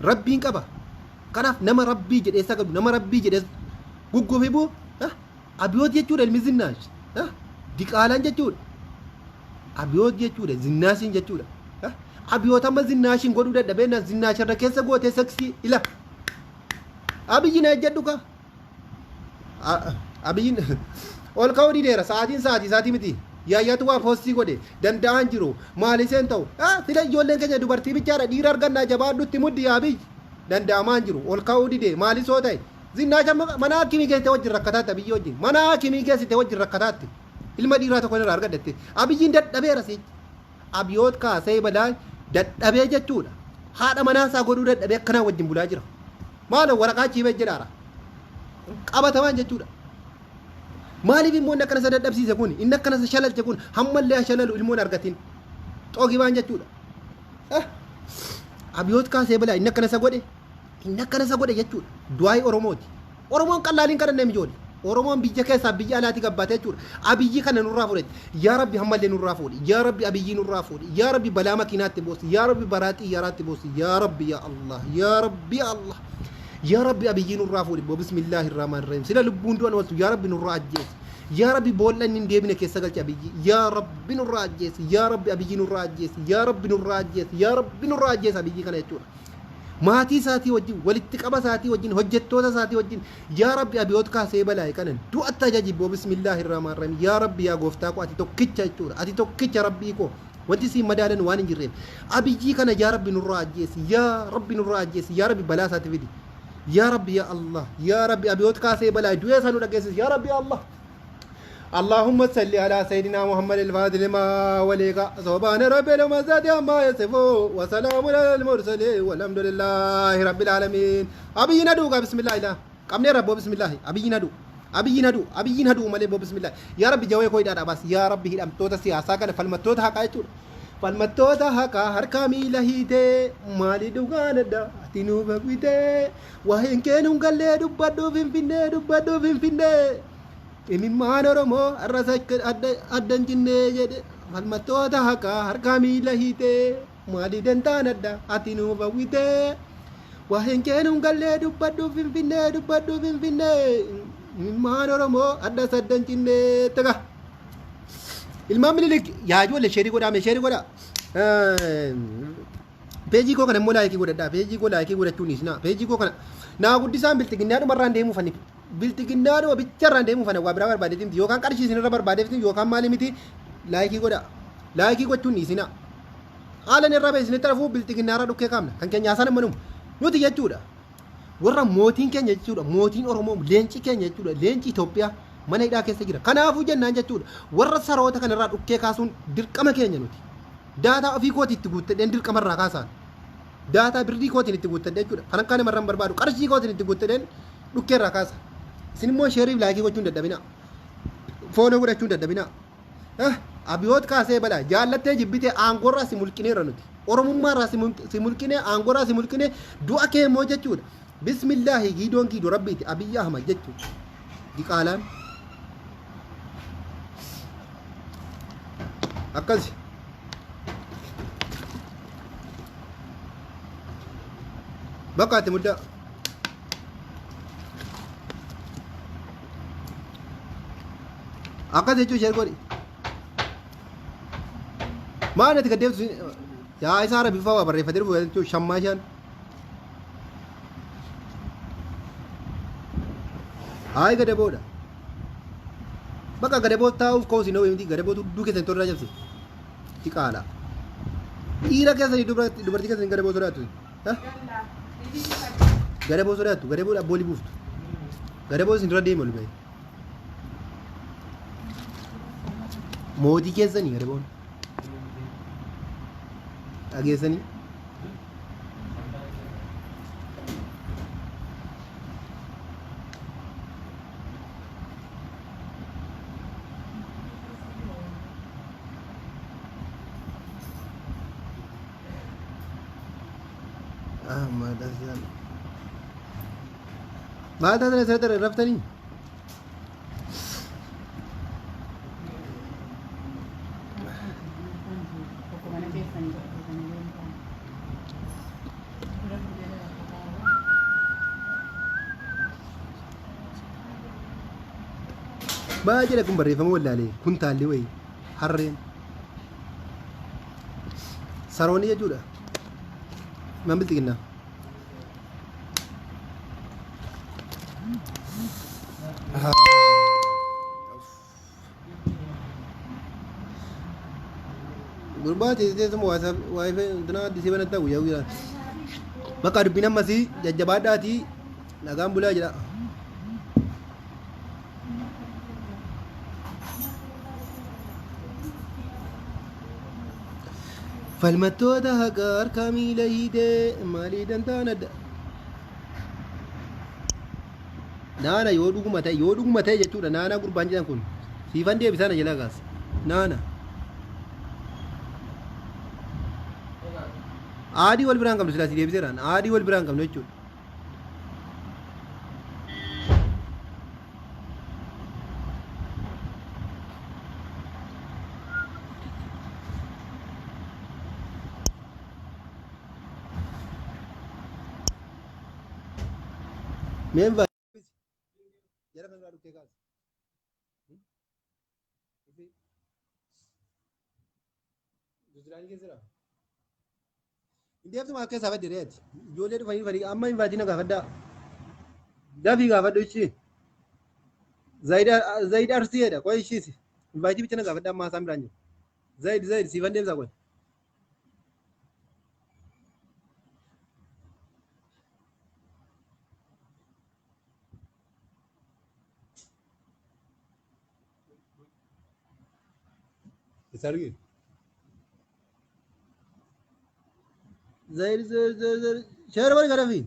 Rabbiin qaba. Kanaaf nama Rabbii jedhee sagadu, nama Rabbii jedhee gugguufii bu'u, Abiyoot jechuudha ilmi Zinnaash. Diqaalaan jechuudha. Abiyoot jechuudha, Zinnaashiin jechuudha. Abiyoot amma Zinnaashiin godhuu dadhabee Zinnaash irra keessa gootee seksii ila. Abiyyi na ejjedhu ka. Abiyyiin ol ka'uu dideera, sa'aatiin sa'aatii isaatii miti. Yaayyaatu waa poostii godhe danda'aan jiru maal iseen ta'u. Sila ijoolleen keenya dubartii bichaadha, dhiira argannaa, jabaadhutti muddi yaa biyyi. Danda'amaan jiru, ol ka'uu dide, maal isoo ta'e. Zinnaasha mana hakimii geessite wajjin rakkataatti, Abiyyi wajjin mana hakimii geessite wajjin rakkataatti. Ilma dhiiraa tokko irraa argadhette. Abiyyiin dadhabeera sichi. Abiyoot kaasee balaa dadhabee jechuudha. Haadha manaa isaa godhuu dadhabee akkanaa wajjin bulaa jira. Maaloo waraqaa chiibee jedhaara. Qabatamaan jechuudha. Maaliif immoo inni akkana isa dadhabsiise kun, inni akkana isa shalalche kun, hammallee haa shalalu, ilmoon argatin. Xoogibaan jechuudha. Abiyoot kaasee balaa inni akkana isa godhe inni akkana isa godhe jechuudha. Du'aayii Oromooti. Oromoon qallaaliin kadhannee mijoole. Oromoon biyya keessaa biyya alaatii gabbaatee jechuudha. Abiyyi kana nurraa fuudhe. Yaa Rabbi hammallee nurraa fuudhi. Yaa Rabbi Abiyyi nurraa fuudhi. Yaa Rabbi balaa makiinaatti buusi. Yaa Rabbi baraa xiyyaaraatti buusi. Yaa Rabbi yaa Allah. Yaa Rabbi yaa Allah. Yaa Rabbi Abiyyi nurraa fuudhi. Bismillaahi rahmaan rahiim. Sila lubbuun du'an ooltu yaa Rabbi nurraa ajjeesi. Yaa Rabbi boolla inni hin deebine keessa galchi Abiyyi. Yaa Rabbi nurraa ajjeesi. Yaa Rabbi Abiyyi nurraa ajjeesi. Yaa Rabbi nurraa ajjeesi. Yaa Rabbi nurraa ajjeesi Abiyyi kana jechuudha. Maatii isaatii wajjin, walitti qaba isaatii wajjin, hojjettoota isaatii wajjin, yaa Rabbi Abiyoot kaasee balaa'e kana du'atti ajaji boo bismillaahi rahmaan rahiim. Yaa Rabbi yaa gooftaa koo ati tokkicha jechuudha. Ati tokkicha Rabbii koo. Wanti siin madaalan waan hin jirreef. Abiyyii kana yaa Rabbi nurraa ajjeesi. Yaa Rabbi nurraa ajjeesi. Yaa Rabbi balaa isaatti fidi. Yaa Rabbi yaa Allah. Yaa Rabbi Abiyoot kaasee balaa'e du'ee isaa nu dhageessisi. Yaa Rabbi yaa Allah. اللهم صل على سيدنا محمد الفاتح لما وليك سبحان ربي العزة عما يصفون وسلام على المرسلين والحمد لله رب العالمين. أبي ندو بسم الله لا قمنا رب بسم الله أبي ندو أبي ندو أبي ندو مالي بسم الله. يا ربي جوي كوي دادا بس يا ربي هدم توتا سياسة كان فالمتوتا حقا يتور فالمتوتا حقا هركا ميلا هيتي مالي دوغانا دا تنو بقويتي وهين كانوا قال دبادو فين دبادو فين Imimmaan Oromoo har'as adda hin jinnee jedhe falmattoota haqaa harkaa miila hiitee maalii dantaan adda ati nuuf hawwitee waa'een kee nuun gallee dubbadhu finfinnee dubbadhu finfinnee imimmaan Oromoo addas adda hin jinnee taga. Ilmaan Minilik yaa ijoollee sheerii godhaa mee sheerii godhaa. Peejii koo kana immoo laayikii godhadhaa. Peejii koo laayikii godhachuun dhiisnaa. Peejii koo kana naa guddisaan bilxiginnaadhuma irraan deemuuf ani bilxiginnaadhuma bicha irraan deemuuf ani waa biraa barbaadeeti miti yookaan qarshii isinirra barbaadeef miti yookaan maalii miti laayikii godhaa. Laayikii gochuun dhiisinaa. Haala inni irraa ba'e isinitti rafuu bilxiginnaarra dhukkee kaafna. Kan keenya haasaan ammanuma. Nuti jechuudha. Warra mootiin keenya jechuudha. Mootiin Oromoo leenci keenya jechuudha. Leenci Itoophiyaa mana hidhaa keessa jira. Kanaafuu jennaan jechuudha. Warra saroota kanarraa dhukkee kaasuun dirqama keenya nuti. Daataa ofii kootii itti guuttadheen dirqama irraa kaasaan. Daataa birrii kootiin itti guuttadhe jechuudha. Kan akka namarra hin barbaadu. Qarshii kootiin itti guuttadheen dhukkee irraa kaasa. Isin immoo sheeriif laayikii gochuun dadhabinaa. Fooloo godhachuun dadhabinaa. Eh, Abiyoot kaasee balaa jaallattee jibbitee aangoorraa si mulqineerra nuti. Oromummaarraa si mulqinee aangoorraa si mulqinee du'a kee immoo jechuudha. Bismillaahi giidoon giidoo rabbiiti Abiyyi Ahmad jechuudha. Diqaalaan. Akkasi. Bakka ati muddaa. Akkas jechuun ishee godhi. Maal ati gaddeebtu yaa isaa rabbi fa'aa barreeffatee dhufu jechuun shammaa ishaan. Hayi gadaboodha. Bakka gadaboo taa'uuf ka'uus hin miti gadaboo hudduu keessan torraa cabse. Xiqaadha. Dhiira keessanii dubartii keessanii gadaboo sodaattu. Gadaboo sodaattu gadaboo abboolii buuftu. Gadaboo isin dura deema ol ba'e. Mootii keessanii gadaboon. Dhageessanii. Ahmad Hassan. Maal taatan asirratti raftanii? Tokko mana keessanii tokko deemtan. Maal jedha kun barreeffama wallaalee kun taalli wayii harreen saroonni jechuudha. Maal bilxiginnaa? Gurbaa teessuma waayifee intinaa addisii banattaa guyyaa guyyaan. Bakka dubbiin ammasii jajjabaadhaatii nagaan bulaa jedha. Falmattoota haqaa harkaa miila hiitee maalii dantaan adda. Naana yoo dhuguma ta'e yoo dhuguma ta'e jechuudha naanaa gurbaan jedhan kun siifan deebisaa na jalaa kaasa. Naana. Aadii wal biraan qabnu silaa si deebiseeraan aadii wal biraan qabnu jechuudha. Meen jara kan irraa dhukkee kaase. Juzulaanii keessa jira. Indeeftu maal keessaa badde reeti. Ijoollee dhufanii dhufanii amma invaatii na gaafadhaa. Dafii gaafadhu ishii. Zayid Arsiyeedha qoy ishiisi. Invaatii bicha na gaafadhaa amma haasaan biraan jiru. Zayid Zayid siifan deemsaa qoy. Isa arginu. Zayid Zayid Zayid Zayid sheera bari gara fi.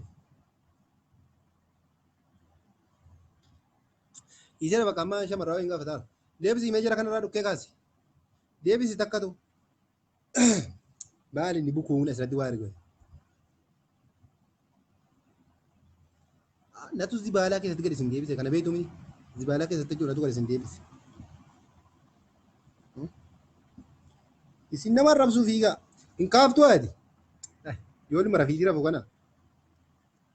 Dhiiseera bakka amma shamarraa hin gaafataa. Deebisii mee jara kanarraa dhukkee kaasi. Deebisi takkatu. Baali inni bukuun asirratti waa argame. Natu zibaalaa keessatti gadi isin deebise kana beektu miti. Zibaalaa keessatti jechuudha natu gadi isin deebise. Isin nama arrabsuu fiigaa. Hin kaaftuu ati. Ijoolli mara fiigii rafu kana.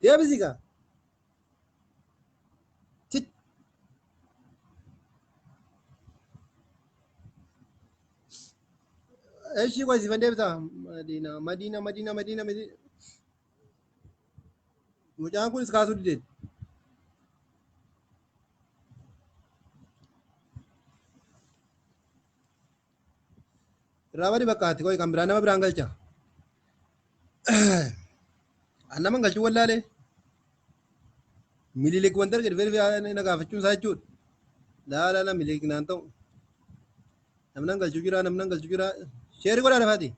Deebisi kaa. Eshi qoy sifan deebisa. Madiina Madiina Madiina Madiina Madiina. Mucaan kunis kaasuu dideeti. Irraa badi bakka ati qoy kan biraa nama biraan galcha. An nama galchuu wallaalee. Mililik wanta arge dhufee na gaafachuun isaa jechuudha. Laa laa laa mililik naan ta'u. Namni galchuu jira namni galchuu jira. Sheerii godhaa lafaati.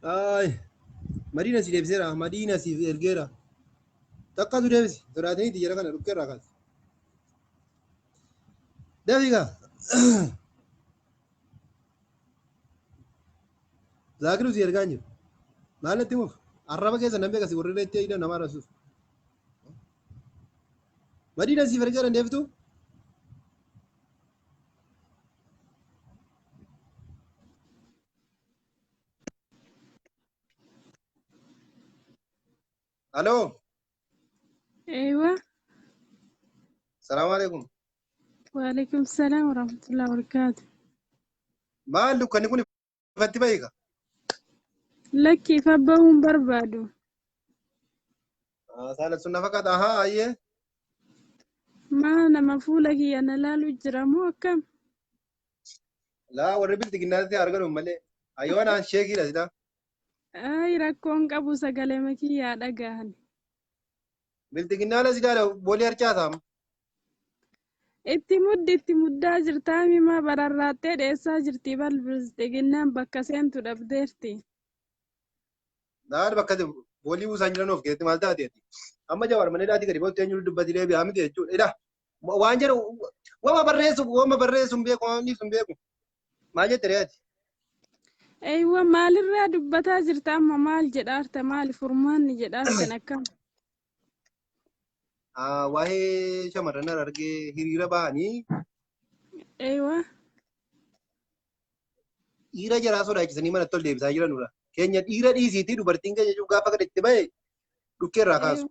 Ay, Madiina si deebiseera, Madiina siif ergeera. Takkatu deebisi, sodaataniiti jara kana dhukkee irraa kaasi. Deebi gaa. Zaakiru si ergaa hin jiru. Maal natti himuuf? Arraba keessa nan beeka si warri reettee hidhan nama arrabsuuf. Madiina siif ergeera hin deebitu? Aloo, Eewa, salaamu alaikum. waalaikum salaam warahmatullahi wabarakatuh. Maal dukkanni kun ifatti bahiika? Lakki ifa bahuu hin barbaadu. Saala sun na fakkaata. Ahaa, ayyee. Maa nama fuula kiyya na laalu jira moo akkam? Laa warri bilxiginnaatti arganu malee. Ayyoo naan sheekiidha sila. Ay rakkoon qabu sagalee kiyyaa dhagahan. Bilxiginnaala silaala boolii harcaasaam. Itti muddi itti muddaa jirtaa mimaa bararraattee dheessaa jirti bal bilxiginnaan bakka seentu dhabdeerti. Laal bakka boolii buusaan jiran of keessatti maal taateeti? Amma jawaar mana hidhaatii gadi boottee eenyu dubbati deebi'aa miti jechuudha. Ila waan jedhu wama barreessu wama barreessu hin beeku waan dhiisu hin beeku. Maal jette re'aati? Eeywa maalirraa dubbataa jirta amma maal jedhaarta maali furmaanni jedhaartan akkam? Waa'ee shamarran argee hiriira ba'anii Eeywa. Dhiira jaraa sodaachisanii manatti ol deebisaa jiranudha. Keenya dhiira dhiisiitii dubartiin keenya jechuun gaafa gad itti bahe dhukkee irraa kaasu.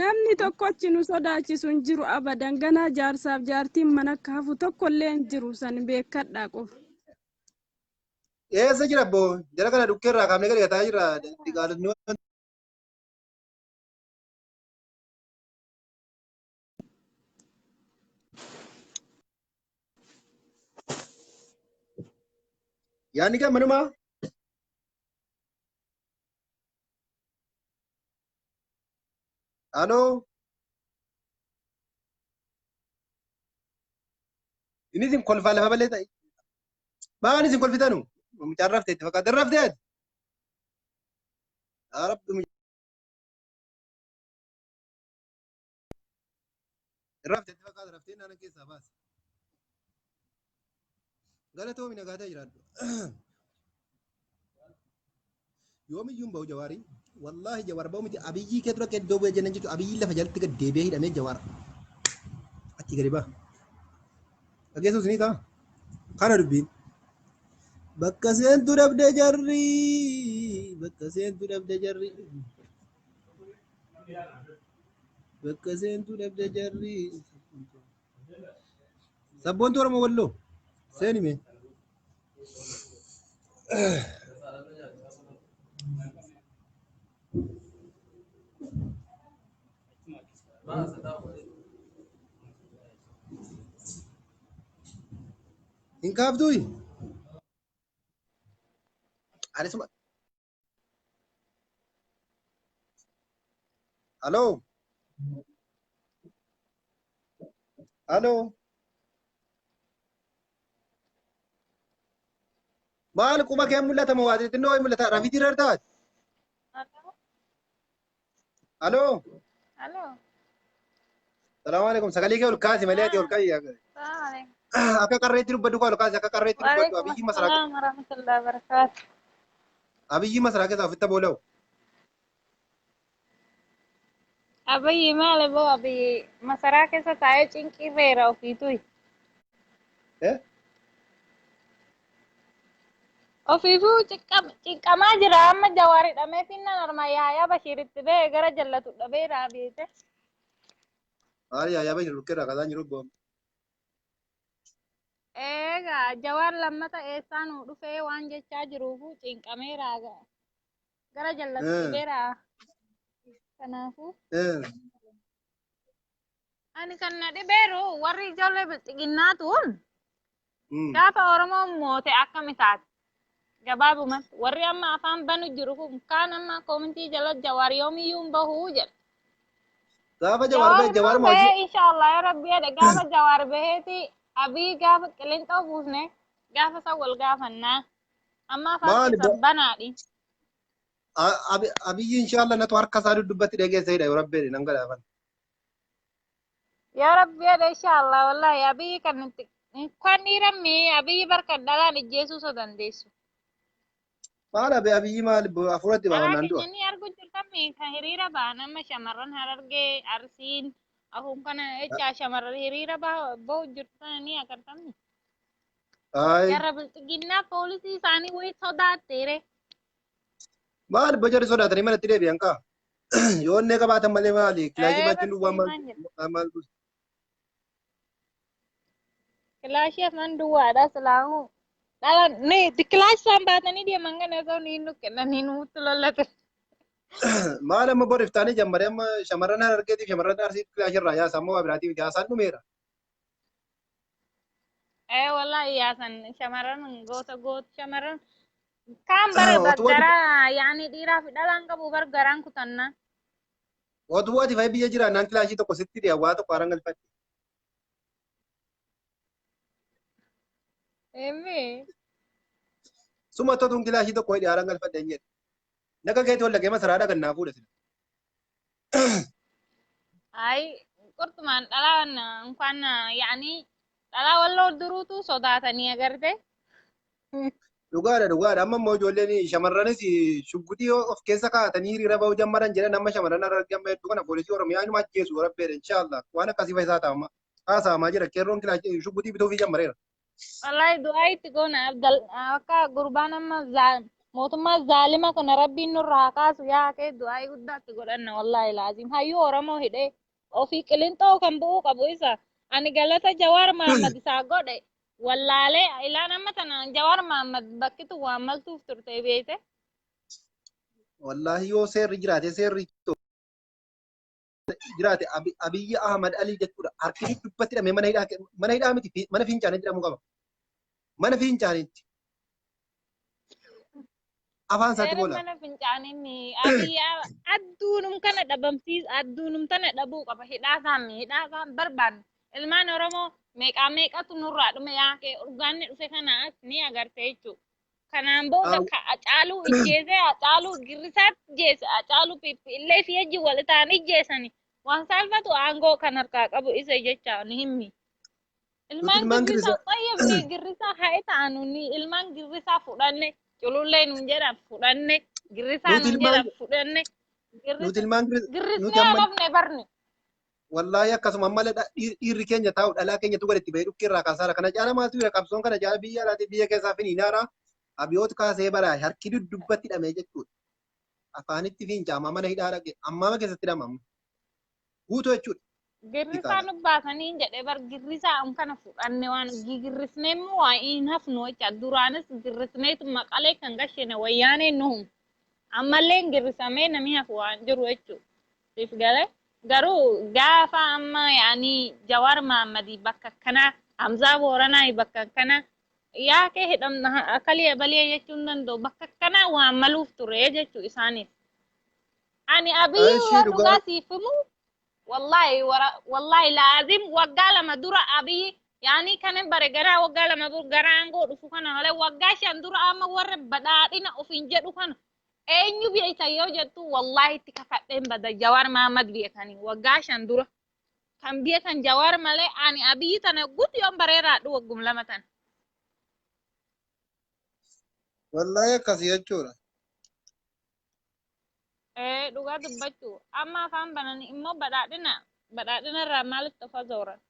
Namni tokko achi nu sodaachisu hin jiru abadan ganaa jaarsaaf jaartiin mana akka hafu tokko illee hin jiru san beekadhaa qofa. Eessa jira abboo? Jara kana dhukkee irraa kaafnee gadi gataa jirra. Diqaalotni yaadni kee manumaa? Aloo? Inni isin kolfaa lafa malee ta'e. Maal isin kolfitanu? Mucaan raftee itti fakkaata. Raftee ati? Yaa Rabbi raftee itti fakkaata. Raftee naannoo keessaa baase. Galatoomi nagaa ta'e jiraadhu. Yoomiyyuu hin bahu Jawaarii. Wallaahi Jawaar bahu miti Abiyyii kee dura iddoo bu'ee jennan jechuudha. Abiyyiin lafa jalatti gad deebi'ee hidhamee Jawaar. Achi gadi baha. Dhageessuus ni ta'a. Kana dubbiin. Bakka seentu dhabde jarri. Bakka seentu dhabde jarri. Bakka seentu dhabde jarri. Sabboontu Oromoo Walloo. Seeni mee. Hin kaaftuuyi? Anisuma. Aloo. Aloo. Maal quba kee mul'ata moo waa xixinnoo wayii mul'ata? Rafiitii irra taate. Aloo. Aloo. Salaamu alaikum. Sagalee kee ol kaasi malee ati ol ka'i. Salaamu alaikum. Akka qarreetti dubbadhu ol kaasi akka qarreetti dubbadhu. Waalaikum Abiyyi masaraa assalaam warahmatullahi wabarakatuh. Abiyyi masaraa keessaa ofitti boola'u. Abiyyi maali boo Abiyyi masaraa keessa taa'ee cinqii feera ofiituyi. Eh? Ofiifuu cinqamaa jira amma Jawaar hidhamee finnaan armaa Yaayaa Bashiiritti ba'e gara jallatu dhabeera beete. Maali Yaayaa Bashir lukkeerraa kaasaan jiru boom. Eegaa Jawaar lammata eessaa nuu dhufee waan jechaa jiruufu cinqameera gara jallatu dhibeera. Kanaafuu ani kan na dhibeeru warri ijoollee bilxiginnaa tuun gaafa Oromoon moote akkam isaati. Gabaabumatti warri amma afaan banu jiru kun kaan amma koomintii jala Jawaar yoomiyyuu hin bahuu jedha. Gaafa Jawaar Jawaar bahe Jawaar immoo hojii bahee inshaallah yoo rabbi jedhe gaafa Jawaar baheeti Abiy gaafa qilinxoo buusne gaafa san wal gaafannaa. Amma afaan maali keessan banaadhi. Abiyyi inshaallah natu harka isaa duddubbatti dhageessa jedha yoo rabbi jedhe nan galaafan. Yaa rabbi jedhe inshaallah wallahi Abiy kan itti kan dhiirammi Abiy barkan dhalaan ijjeesuu so dandeessu. Maal abe Abiyyi maal hafuuratti Karaa baafannaan du'a. keenya ni argu jirtammi kan hiriira ba'an amma shamarran Harargee Arsiin afuun kana jecha shamarran hiriira bahu jirtan ni agartamni. Ayi Jarra bilxiginnaa poolisii isaanii wayii sodaatteere. Maal bojarri sodaatanii manatti deebi'an kaa. Yoo onnee qabaatan malee maali kilaashii Ee baachuun duwwaa maal barsiimaan jira. maal Kilaashii afaan duwwaadha silaahuu. Dhala ni kilaashii isaan baatanii deeman kana osoo ni nu kennanii nutti lollate. Maal amma bor iftaanii jammaree amma shamarran Harargeetiif shamarran Arsiif kilaashii irraa yaasa amma waa biraatiif yaasaan dhumeera. Ee wallahi yaasan shamarran goota goota shamarran kaan bara Otuu ati garaa yaani dhiiraa fi dhalaan qabu bar garaan kutannaa. otuu ati fa'i biyya jiraannaan kilaashii tokko sitti dhiya waa tokko haran galfadhe. Emmi. Suma totuun kilaashii tokko hidhi haran galfadhe hin jedhe. Naga keetii ol dhaqee masaraa dhaqan naa fuudha sila. Ay qurxumaan dhalaa እንኳን yaani dhalaa walloo duruutu sodaatanii agarte. Dhugaadha dhugaadha amma immoo ijoolleen shamarranis shugguxii of keessa kaa'atanii hiriira bahuu jammaran jedhan amma shamarran Harargee amma hedduu kana poolisii Oromiyaa inuma ajjeesu rabbeedha inshaallah waan akkasii fa'isaa ta'a amma haasa'amaa jira qeerroon kilaashii shugguxii bituufii jammareera. Wallahi du'aa itti goona Abdal akka gurbaan amma mootummaa zaalima kana rabbiin nurraa haa kaasu yaa kee du'aa guddaa itti godhanna wallahi laazim hayyuu Oromoo hidhee ofii qilinxoo kan bu'uu qabu isa ani galata Jawaar Mahammad isaa godhe wallaalee ilaan amma tana Jawaar Mahammad bakkitu waan maltuuf turte beeyte. Wallaahi yoo seerri jiraate seerri jiraate Abiyyi Ahmad Alii jechuudha. Harki dubbatti hidhamee mana hidhaa mana hidhaa miti mana fincaanii jedhamu qaba. Mana fincaaniitti. Afaan isaatti Seera boola. mana fincaanii Abiyyi adduunum kana dhabamsiis adduunum tana dhabuu qaba hidhaa isaa hidhaa isaa barbaannu. Ilmaan Oromoo meeqaa meeqatu nurraa dhume yaakee urgaanni dhufe kana as ni agarte jechuudha. Kanaan booda ka Hacaaluu ijjeesee Hacaaluu girrisaatti ijjeese Hacaaluu illee fi ejji wal ta'an ijjeesani. Waan saalfatu aangoo kan harkaa qabu isa jecha ni himmi. Nuti Ilmaan ilmaan girrisaa girrisaa xayyabni girrisaa haa ta'anu ni ilmaan girrisaa fudhanne culullee nuun jedhan fudhanne girrisaa nuti nuun ilmaan jedhan fudhanne nuti ilmaan nuti girrisnee amma hafne barne. Wallaahi akkasuma ammallee dhiirri keenya taa'u dhalaa keenyatu gadi itti bahee dhukkee irraa kaasaara. Kana caala maaltu jira qabsoon kana caala biyya alaatii biyya keessaa finiinaara. Abiyoot kaasee baraa harki duddubbatti hidhamee jechuudha. Afaanitti fincaamaa mana hidhaa dhaqe ammaama keessatti hidhama amma. Guutuu jechuudha. Girrisaa Diqaala. nu baasanii hin jedhee bar girrisaa an kana fudhanne waan girrisnee immoo waa hin hafnu jecha duraanis girrisneetu maqalee kan gashine wayyaanee nuhum ammallee girrisamee namni hafu waan jiru jechuudha. Siif galee garuu gaafa amma yaanii Jawaar Mahammadii bakka kanaa Hamzaa Booranaa bakka kanaa yaa kee hidhamna akalee balee jechuun danda'u bakka kanaa waan maluuf ture jechuu isaaniif. Ani Abiyyi Ishee yoo dhugaa dhugaa siif himu wallahi wallahi laazim waggaa 2 dura Abiyyi yaani kanan bare garaa waggaa 2 dura gara aangoo dhufu kana malee waggaa 5 dura amma warra badhaadhina ofiin jedhu kana eenyu beekta yoo jettu wallahi itti kakadheen bada Jawaar Mahammad beekanii waggaa 5 dura kan beekan Jawaar malee ani Abiyyi tana guutu yoon bareeraadhu waggum 2 tana. Wallaahi akkasii jechuudha. Ee dhugaa dubbachuu amma afaan bananii immoo badhaadhina badhaadhina irraa maalitti of azooran?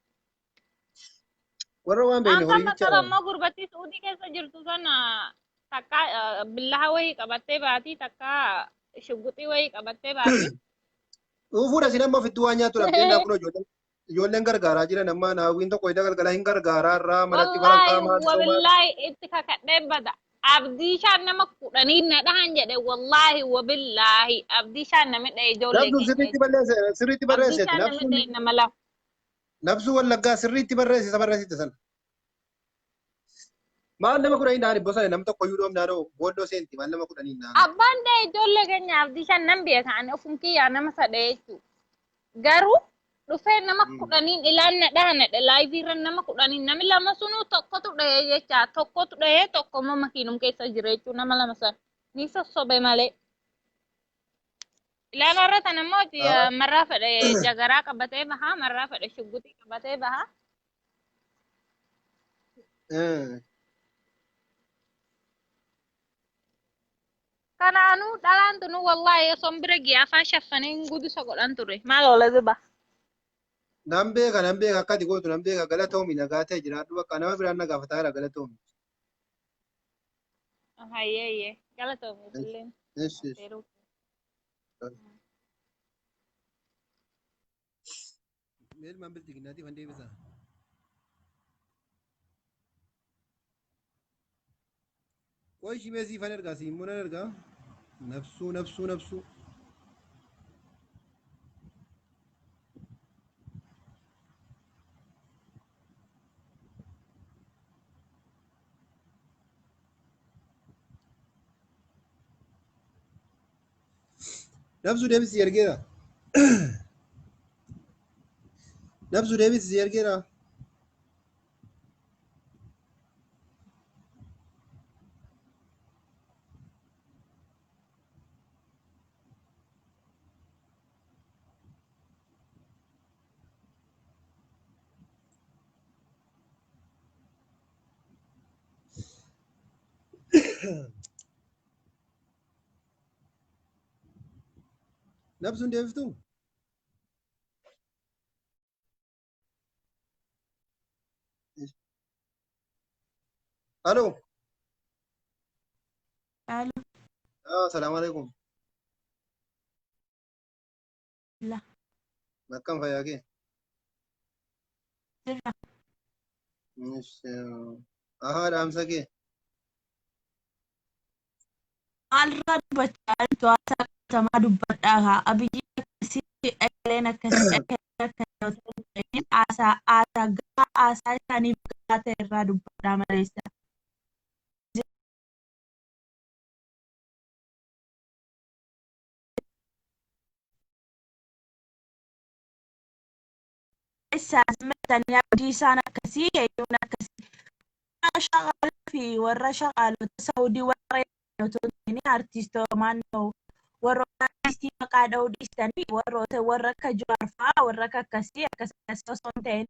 Warra waan beekne Dhaamsa horii amma bicha qaba dha. immoo gurbattii Suudii keessa jirtu sana takka billaha wayii qabattee baatii takka shugguxii wayii qabattee baatii. Dhuufuudha isin amma ofitti waan nyaattu dhabdee naa kun ijoolleen gargaaraa jiran amma naawwiin tokko ida galgala hin gargaaraa irraa manatti Wallaahi barantaa maal somaa. wabillaahi itti kakadhee bada. Abdii shaan nama 10 na dhahan jedhe wallaahi wabillaahi abdii shaan nami dhahe ijoollee Nabsuun keenya sirriitti jechuudha. balleesse sirriitti Abdii barreesseetti shaan nami nabsuun dhahe nama 2. nabsuu wallaggaa sirriitti barreesse isa barreessite sana. Maal nama 10 naan bosona nam tokko iyyuu dhoomnaa dhoo booddoo seenti maal nama 10 naan. Abbaan dhahe ijoollee keenya abdii shaan nan beeka ani ofum kiyyaa nama sadhe jechuudha. Garuu dhufee nama 10 ilaan na dhahanadha laayivii irra nama 10 namni 2 sunuu tokkotu dhahee jecha tokkotu dhahee tokko immoo makiinum keessa jira jechuudha nama 2 sana ni sossobe malee. Ilaala irra tan immoo marraa fedhe jagaraa qabatee bahaa marraa fedhe shugguxii qabatee bahaa. Kanaanuu dhalaan tunu wallaahi osoo bira gee afaan shaffanii guddisa godhan ture maal oola zuba. Nan beeka nan beeka akka ati gootu nan beeka galatoomi nagaa ta'e jiraadhu bakka nama biraan na gaafataa jira galatoomi. Hayyee galatoomi illee. Eshi. Affeeruu. Meelmaan bilchiginnaatiif an deebisa. Qoy shimee siifan ergaa si immoo nan ergaa. Nabsuu nabsuu nabsuu. Nabsuu deebisi ergeera. Nabsuu deebisi ergeera. Nabsuun deebiftuu? Aloo. Alo. Salaamu alaikum. La. Akkam fayyaa kee? Jirra. Ahaa dhaamsa kee. Maalirraa dubbachaa jirtu haasaa qabatamaa dubbadhaa kaa Abiyyi akkasii dhagaleen akkasii dhagaleen akkasii otoo hin ta'in haasaa haasaa gahaa haasaa isaaniif gahaa ta'e irraa dubbadhaa maleessa. Balleessaa simatanii abdii isaan akkasii eeyyuun akkasii. Warra shaqaalaa fi warra shaqaalota Saawudii warra otoo hin ta'in artistoota naannoo warroota artistii maqaa dha'uu dhiistanii warroota warra akka Jawaar fa'aa warra akka akkasii akkasumas osoo hin ta'in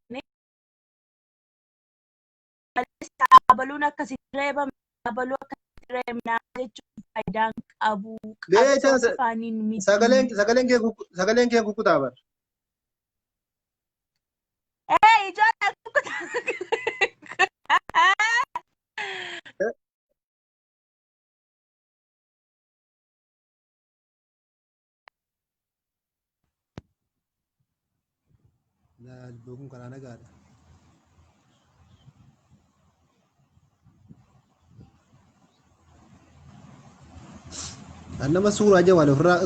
balleessaa abaluun akkasitti reebame abaluu akkasitti reebnaa jechuun faayidaan qabu Beekaa qabsoo afaaniin miti. sagaleen kee kukkutaa bar. Ee ijoollee kukkutaa. Laalboo kun karaa nagaadha. An nama suuraa jawaal ofirraa.